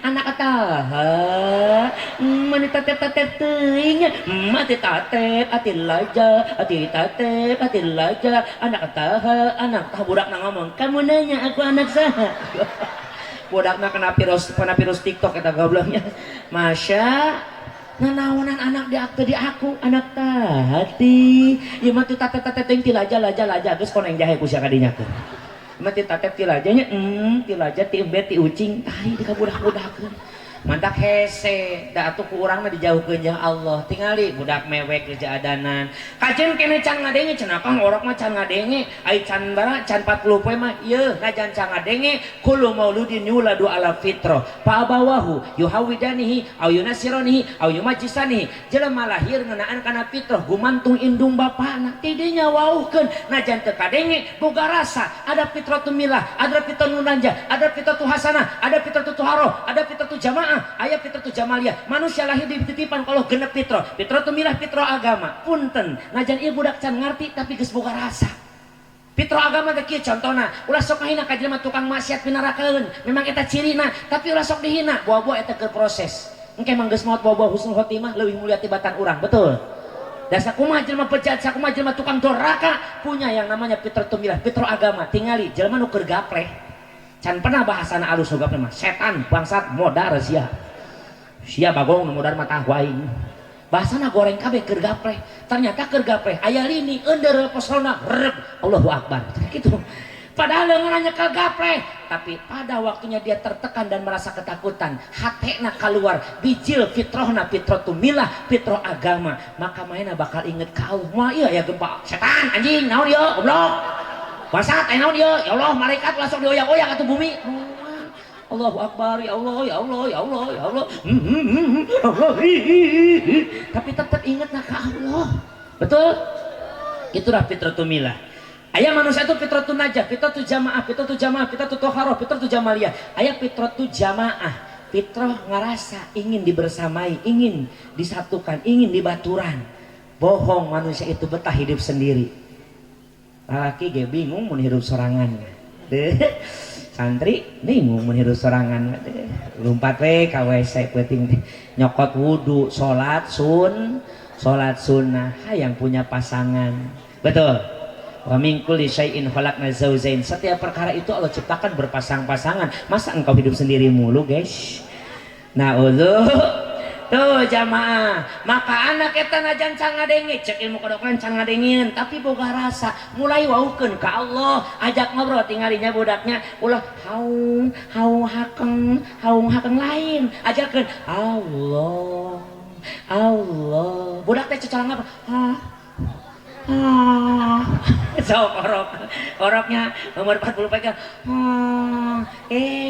anak ataha mani tatep-tatep teuing ati tatep ati laja ati tatep ati laja anak ataha anak tah budak na ngomong kamu nanya aku anak saha budakna kena virus TikTok eta gobloknya masya nanaonan anak di aku anak tahati ieu mah tatep-tatep teuing ti laja laja laja geus koneng jahe ku sia kadinya teh mati tatep ti lajanya ti laja ti embe ti ucing tai di kabudak-budakeun mantak hese da atuh ku urangna dijauhkeun jeung Allah tingali budak mewek geus adanan kajen kene can ngadenge cenah kang orok mah can ngadenge ai can bara can 40 poe mah ieu najan can ngadenge kullu mauludin yuladu ala fitrah fa abawahu yuhawidanihi au yunasironihi au yumajisanihi jelema lahir ngeunaan kana fitrah gumantung indung bapana tidinya wauhkeun najan teu kadenge boga rasa ada fitratu milah ada fitratu nunanja ada fitratu hasanah ada fitratu tuharoh ada fitratu jamaah ayah fitratu jamaliyah manusia lahir dititipan kalau genep fitrah fitratu milah fitrah agama punten najan ieu budak can ngarti tapi geus boga rasa fitrah agama teh kieu contona ulah sok ngahina ka jelema tukang maksiat pinarakaeun memang eta cirina tapi ulah sok dihina buah-buah eta keur proses engke mah geus maot buah-buah husnul khotimah leuwih mulia tibatan urang betul da sakumaha jelema bejat sakumaha jelema tukang doraka punya yang namanya fitratu milah fitrah agama tingali jelema nu keur gapleh can pernah bahasana alus nu gapleh mah setan bangsat modar sia sia bagong nu modar mah tah aing bahasana goreng kabeh keur gapleh ternyata keur gapleh aya lini eundeur pesona reg Allahu akbar kitu padahal leungeunna nyekel gapleh tapi pada waktunya dia tertekan dan merasa ketakutan hatena keluar bijil fitrohna fitratu milah fitroh agama maka mainna bakal inget ka Allah moal ieu aya gempa setan anjing naon ieu goblok Masa teh naon ieu? Ya Allah, malaikat langsung dioyak-oyak atuh bumi. Allahu Akbar, ya Allah, ya Allah, ya Allah, ya Allah. Allah. Tapi tetap ingat nak ke Allah. Betul? Itulah fitratul milah. Aya manusia itu fitratul najah, fitratul jamaah, fitratul jamaah, fitratul toharoh, fitratul jamaliyah. Aya fitratul jamaah. Fitrah ngerasa ingin dibersamai, ingin disatukan, ingin dibaturan. Bohong, manusia itu betah hidup sendiri. Laki ge bingung mun hidup sorangan. Deh. Santri bingung mun hidup sorangan. Deh. Lumpat we ka WC peuting nyokot wudu, salat sun, salat sunnah, hayang punya pasangan. Betul. Wa min kulli syai'in khalaqna zawjain. Setiap perkara itu Allah ciptakan berpasang-pasangan. Masa engkau hidup sendiri mulu, guys? Nah, tuh jamaah, maka anak eta najan can ngadenge, cek ilmu kedokteran can ngadengin, tapi boga rasa, mulai waukeun ka Allah, ajak ngobrol tinggalinya budaknya, ulah haung, haung hakeng, haung hakeng lain, ajarkeun Allah, Allah. Budak teh cocolang apa? Ah, ah. Sok orok, oroknya umur 40 pegang. Ah,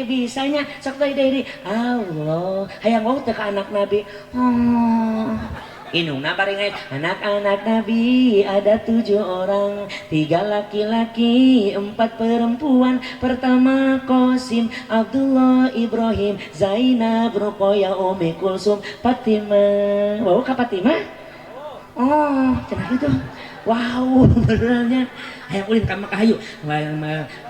bisanya sok deui deui Allah. Hayang wau teh ka anak Nabi. Ah. Indungna bari ngait, anak-anak Nabi ada 7 orang, 3 laki-laki, 4 perempuan. Pertama Qasim, Abdullah, Ibrahim, Zainab, Ruqayyah, Umi Kulsum, Fatimah. Wau ka Fatimah? Oh, cenah gitu. Wow, benernya. Hayang ulin ka Mekah hayu.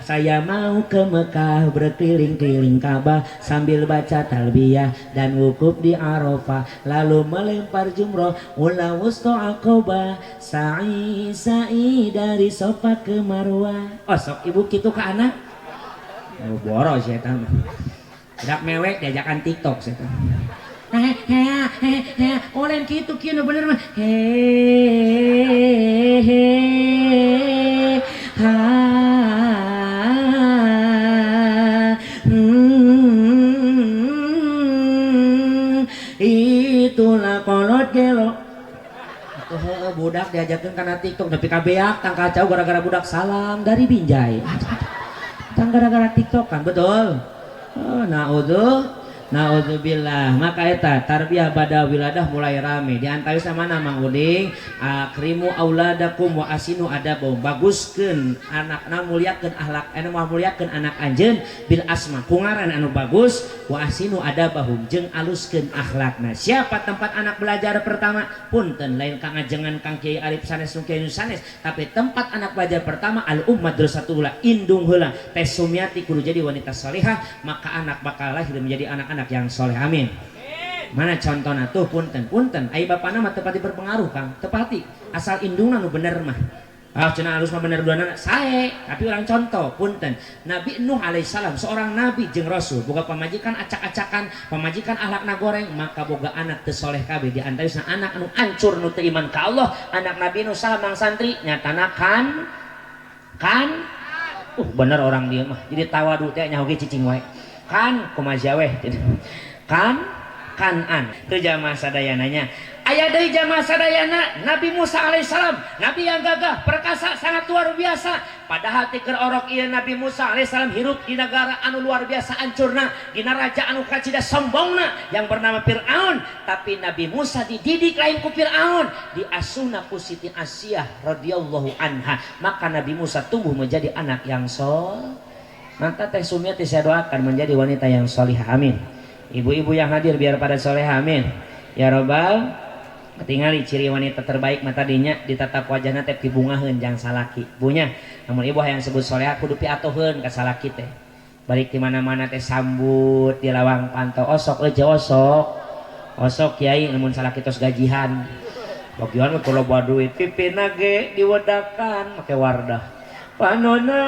Saya mau ke Mekah berkeliling-keliling Ka'bah sambil baca talbiyah dan wukuf di Arafah, lalu melempar jumroh ula wusta Aqabah, sa'i sa'i dari Sofa ke Marwah. Oh, sok ibu kitu ka anak. Oh, boros ya mah. Budak mewek diajakan TikTok sih. Hehehe, oleh kitu kieu nu bener mah. Hehehe, ha, itulah kolot gelo. Atuh heueuh budak diajakeun kana TikTok nepi ka beak tang kacau gara-gara budak salam dari Binjai. Tang gara-gara TikTok kan betul. Oh, naudzu naudzubillah. Maka eta tarbiyah pada wiladah mulai rame. Di antaranya mana Mang Uding? Akrimu auladakum wa asinu adabahum. Baguskeun anakna, muliakeun akhlak, anu muliakeun anak anjeun bil asma ku ngaran anu bagus, wa asinu adabahum jeung aluskeun akhlakna. Siapa tempat anak belajar pertama? Punten lain kang ngajengan Kang Kiai Arif sanes, Kiai sanes, tapi tempat anak belajar pertama al um madrasatul ula, indung heula. Teh Sumiati kudu jadi wanita salehah, maka anak bakal lahir menjadi anak-anak yang soleh. Amin. Mana contohna tuh? Punten punten, ai bapana mah tepati berpengaruh Kang, tepati asal indungna nu bener mah. Ah, cenah alus mah bener duanana sae, tapi orang contoh punten Nabi Nuh alaihissalam, seorang nabi jeung rasul, boga pamajikan acak-acakan, pamajikan ahlakna goreng, maka boga anak teu soleh kabeh. Di antawisna anak anu ancur nu teu iman ka Allah, anak Nabi Nuh. Saha Mang Santri? Nyatana kan kan bener orang dia mah jadi tawadu teh nyaho ge cicing wae kan kumaha weh kan kanan teu jamaah sadayananya. Aya deui jamaah sadayana Nabi Musa alaihissalam, nabi yang gagah perkasa, sangat luar biasa. Padahal ti keur orok ieu Nabi Musa alaihissalam hirup di negara anu luar biasa ancurna, dina raja anu kacida sombongna yang bernama Fir'aun. Tapi Nabi Musa dididik lain ku Fir'aun, diasuhna ku Siti Asiyah radhiyallahu anha. Maka Nabi Musa tumbuh menjadi anak yang sol. Maka Teh Sumiati saya doakan menjadi wanita yang solihah, amin. Ibu-ibu yang hadir biar pada solehah, amin. Ya robbal. Ketingali ciri wanita terbaik mata dinya ditatap wajahna teh pibungaheun jang salaki. Bunya, namun ibu yang sebut solehah kudu piatoheun ka salaki teh. Balik di mana-mana teh sambut di lawang panto osok euy osok. Osok kiai lamun salaki tos gajihan. Bagian mah kalau bawa duit pipina ge diwedakan make wardah. Panona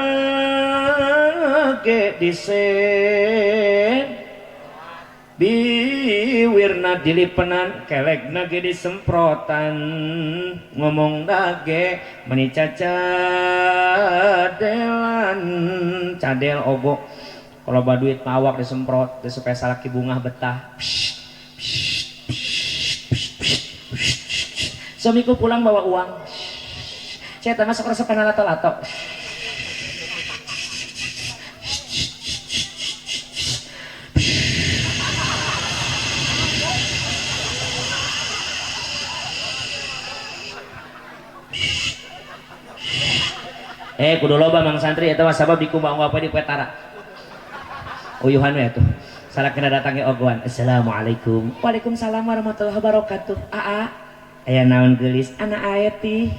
ge disen biwirna dilipenan, kelekna ge disemprotan, ngomong dage meni cacadelan cadel ogo. Kalau bawa duit mah awak disemprot supaya salaki bungah betah. Psst, psst, psst, psst, psst, psst. Suamiku pulang bawa uang. Saya masuk resep lato-lato. Kudu loba mang santri eta mah sabab dikumbang apa di petara. Uyuhan we atuh. Salakina datang ge ogoan. Assalamualaikum. Waalaikumsalam warahmatullahi wabarakatuh. Aa, aya naon geulis? Anak ae tih.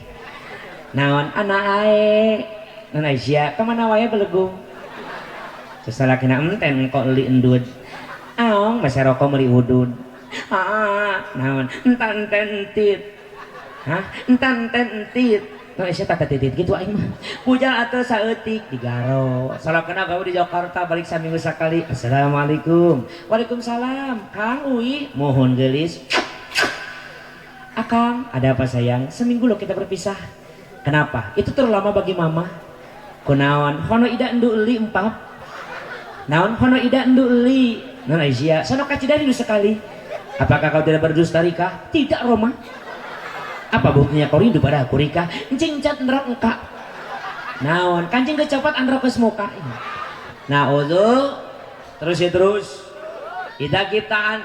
Naon anak ae? Naon Aisyah, kemana wae belegung? Salakina enten engkau eli endud. Aong masa rokok meuli udud. Ah, naon? Entan enten entit. Hah? Entan enten entit. Nah, Aisyah tata titit gitu aing mah. Bujal atuh saeutik digaro. Salakina gawe di Jakarta balik saminggu sakali. Assalamualaikum. Waalaikumsalam. Kang Ui, mohon geulis. Akang, ada apa sayang? Seminggu loh kita berpisah. Kenapa? Itu terlalu lama bagi mama. Kunaon? Hono ida endu eli empap. Naon? Hono ida endu eli. Non Aisyah, sono kacida rindu sekali. Apakah kau tidak berdusta Rika? Tidak Roma. Apa buktinya kau rindu pada aku Rika? Encing cat nerok engka. Naon? Kancing kecopat androk ke muka. Nah, terus ya terus. Ida kita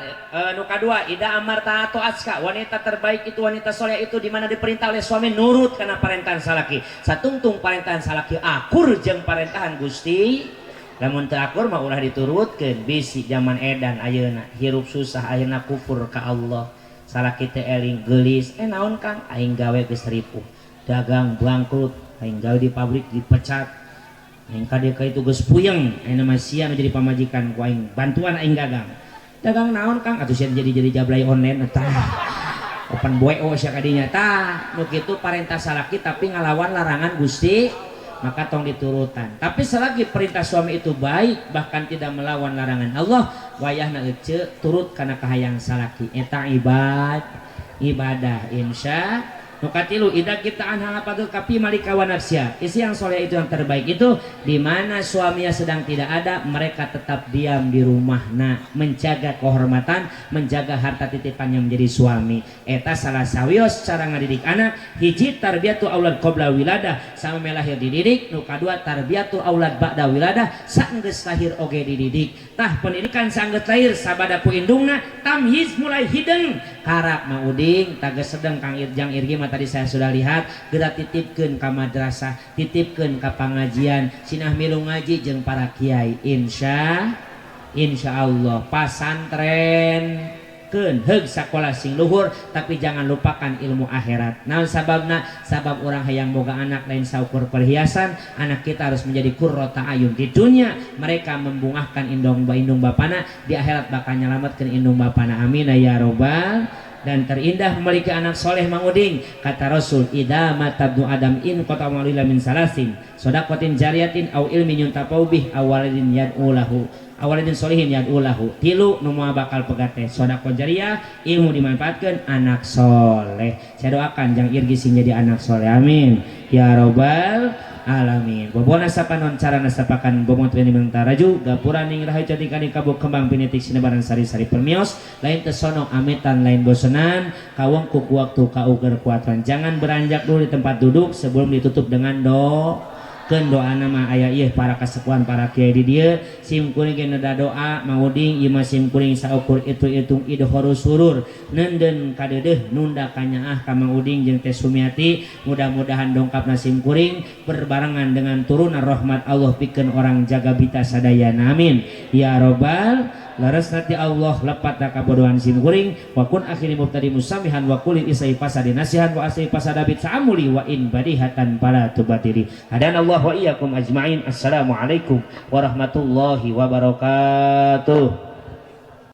nu kadua, ida amarta atau aska, wanita terbaik itu wanita soleh itu di mana diperintah oleh suami nurut karena parentahan salaki. Satungtung parentahan salaki akur jeung parentahan Gusti. Lamun teu akur mah ulah diturutkeun, bisi zaman edan ayeuna hirup susah ayeuna kufur ka Allah. Salaki teh eling geulis, naon Kang aing gawe geus ripuh. Dagang bangkrut, aing gawe di pabrik dipecat. Aing kade ka itu geus puyeng, ayeuna mah sia nu jadi pamajikan ku aing, bantuan aing dagang. Dagang naon Kang? Atuh sia jadi jablay online tah. Open BO sia kadinya tah. Nu kitu parentah salaki tapi ngalawan larangan Gusti, maka tong diturutan. Tapi selagi perintah suami itu baik bahkan tidak melawan larangan Allah, wayahna ece turut kana kahayang salaki. Eta ibadah insya. Nu katilu ida kita anha padul kapi malika wa nafsia. Isi yang soleh itu yang terbaik itu di mana suaminya sedang tidak ada, mereka tetap diam di rumah nah menjaga kehormatan, menjaga harta titipannya menjadi suami. Eta salah sawios cara ngadidik anak, hiji tarbiyatu aulad qabla wiladah, sama lahir dididik, nu kadua tarbiyatu aulad ba'da wiladah, saenggeus lahir oge dididik. Tah pendidikan saenggeus lahir sabada ku indungna tamyiz mulai hideung karak mauding tages sedeng Kang Irjang Irgi mah tadi saya sudah lihat geura titipkeun ka madrasah, titipkeun ka pangajian, sinah milu ngaji jeung para kiai insya Allah pasantren keun heug sakola sing luhur tapi jangan lupakan ilmu akhirat. Naon sababna? Sabab orang hayang boga anak lain saukur perhiasan, anak kita harus menjadi qurrata ayun di dunia, mereka membungahkan indung indung bapana, di akhirat bakal nyelamatkeun indung bapana. Amin ya robbal. Dan terindah memiliki anak soleh manguding, kata Rasul idza mata ibnu adam in qata illa min salasin shadaqatin jariyatin au ilmin yuntafa'u bih aw waladin yad'u lahu awaladin solihin yad'u lahu. Tilu nu moal bakal pegat teh sedekah jariyah, ilmu dimanfaatkan, anak soleh. Saya doakan jang Irgi sing jadi anak soleh, amin ya robbal alamin. Bobona sapanon cara nasapakan bomot weni taraju gapuraning rahayu cantik kani kabuk kembang pinitik sinebaran sari-sari permios lain tesono ametan lain bosenan kawengkuk waktu kauger kuatan. Jangan beranjak dulu di tempat duduk sebelum ditutup dengan doa doa nama aya ieu para kasepuhan para kiai di dieu sim kuring ge neda doa mauding ieu mah sim kuring saukur itu hitung idhorus surur nenden kadeudeuh nunda kanyaah ka Mang Uding jeung Teh Sumiati. Mudah-mudahan dongkapna sim kuring berbarengan dengan turunan rahmat Allah pikeun orang jaga bita sadayana, amin ya robbal. Laras nanti Allah lepat kabodohan sim kuring wa kun akhiri mubtadi musamihan wa kulil isai pasadi nasihan wa asai pasadabit sa'amuli wa in badihatan pala tubatiri hadanallah wa iyyakum ajmain. Assalamualaikum warahmatullahi wabarakatuh.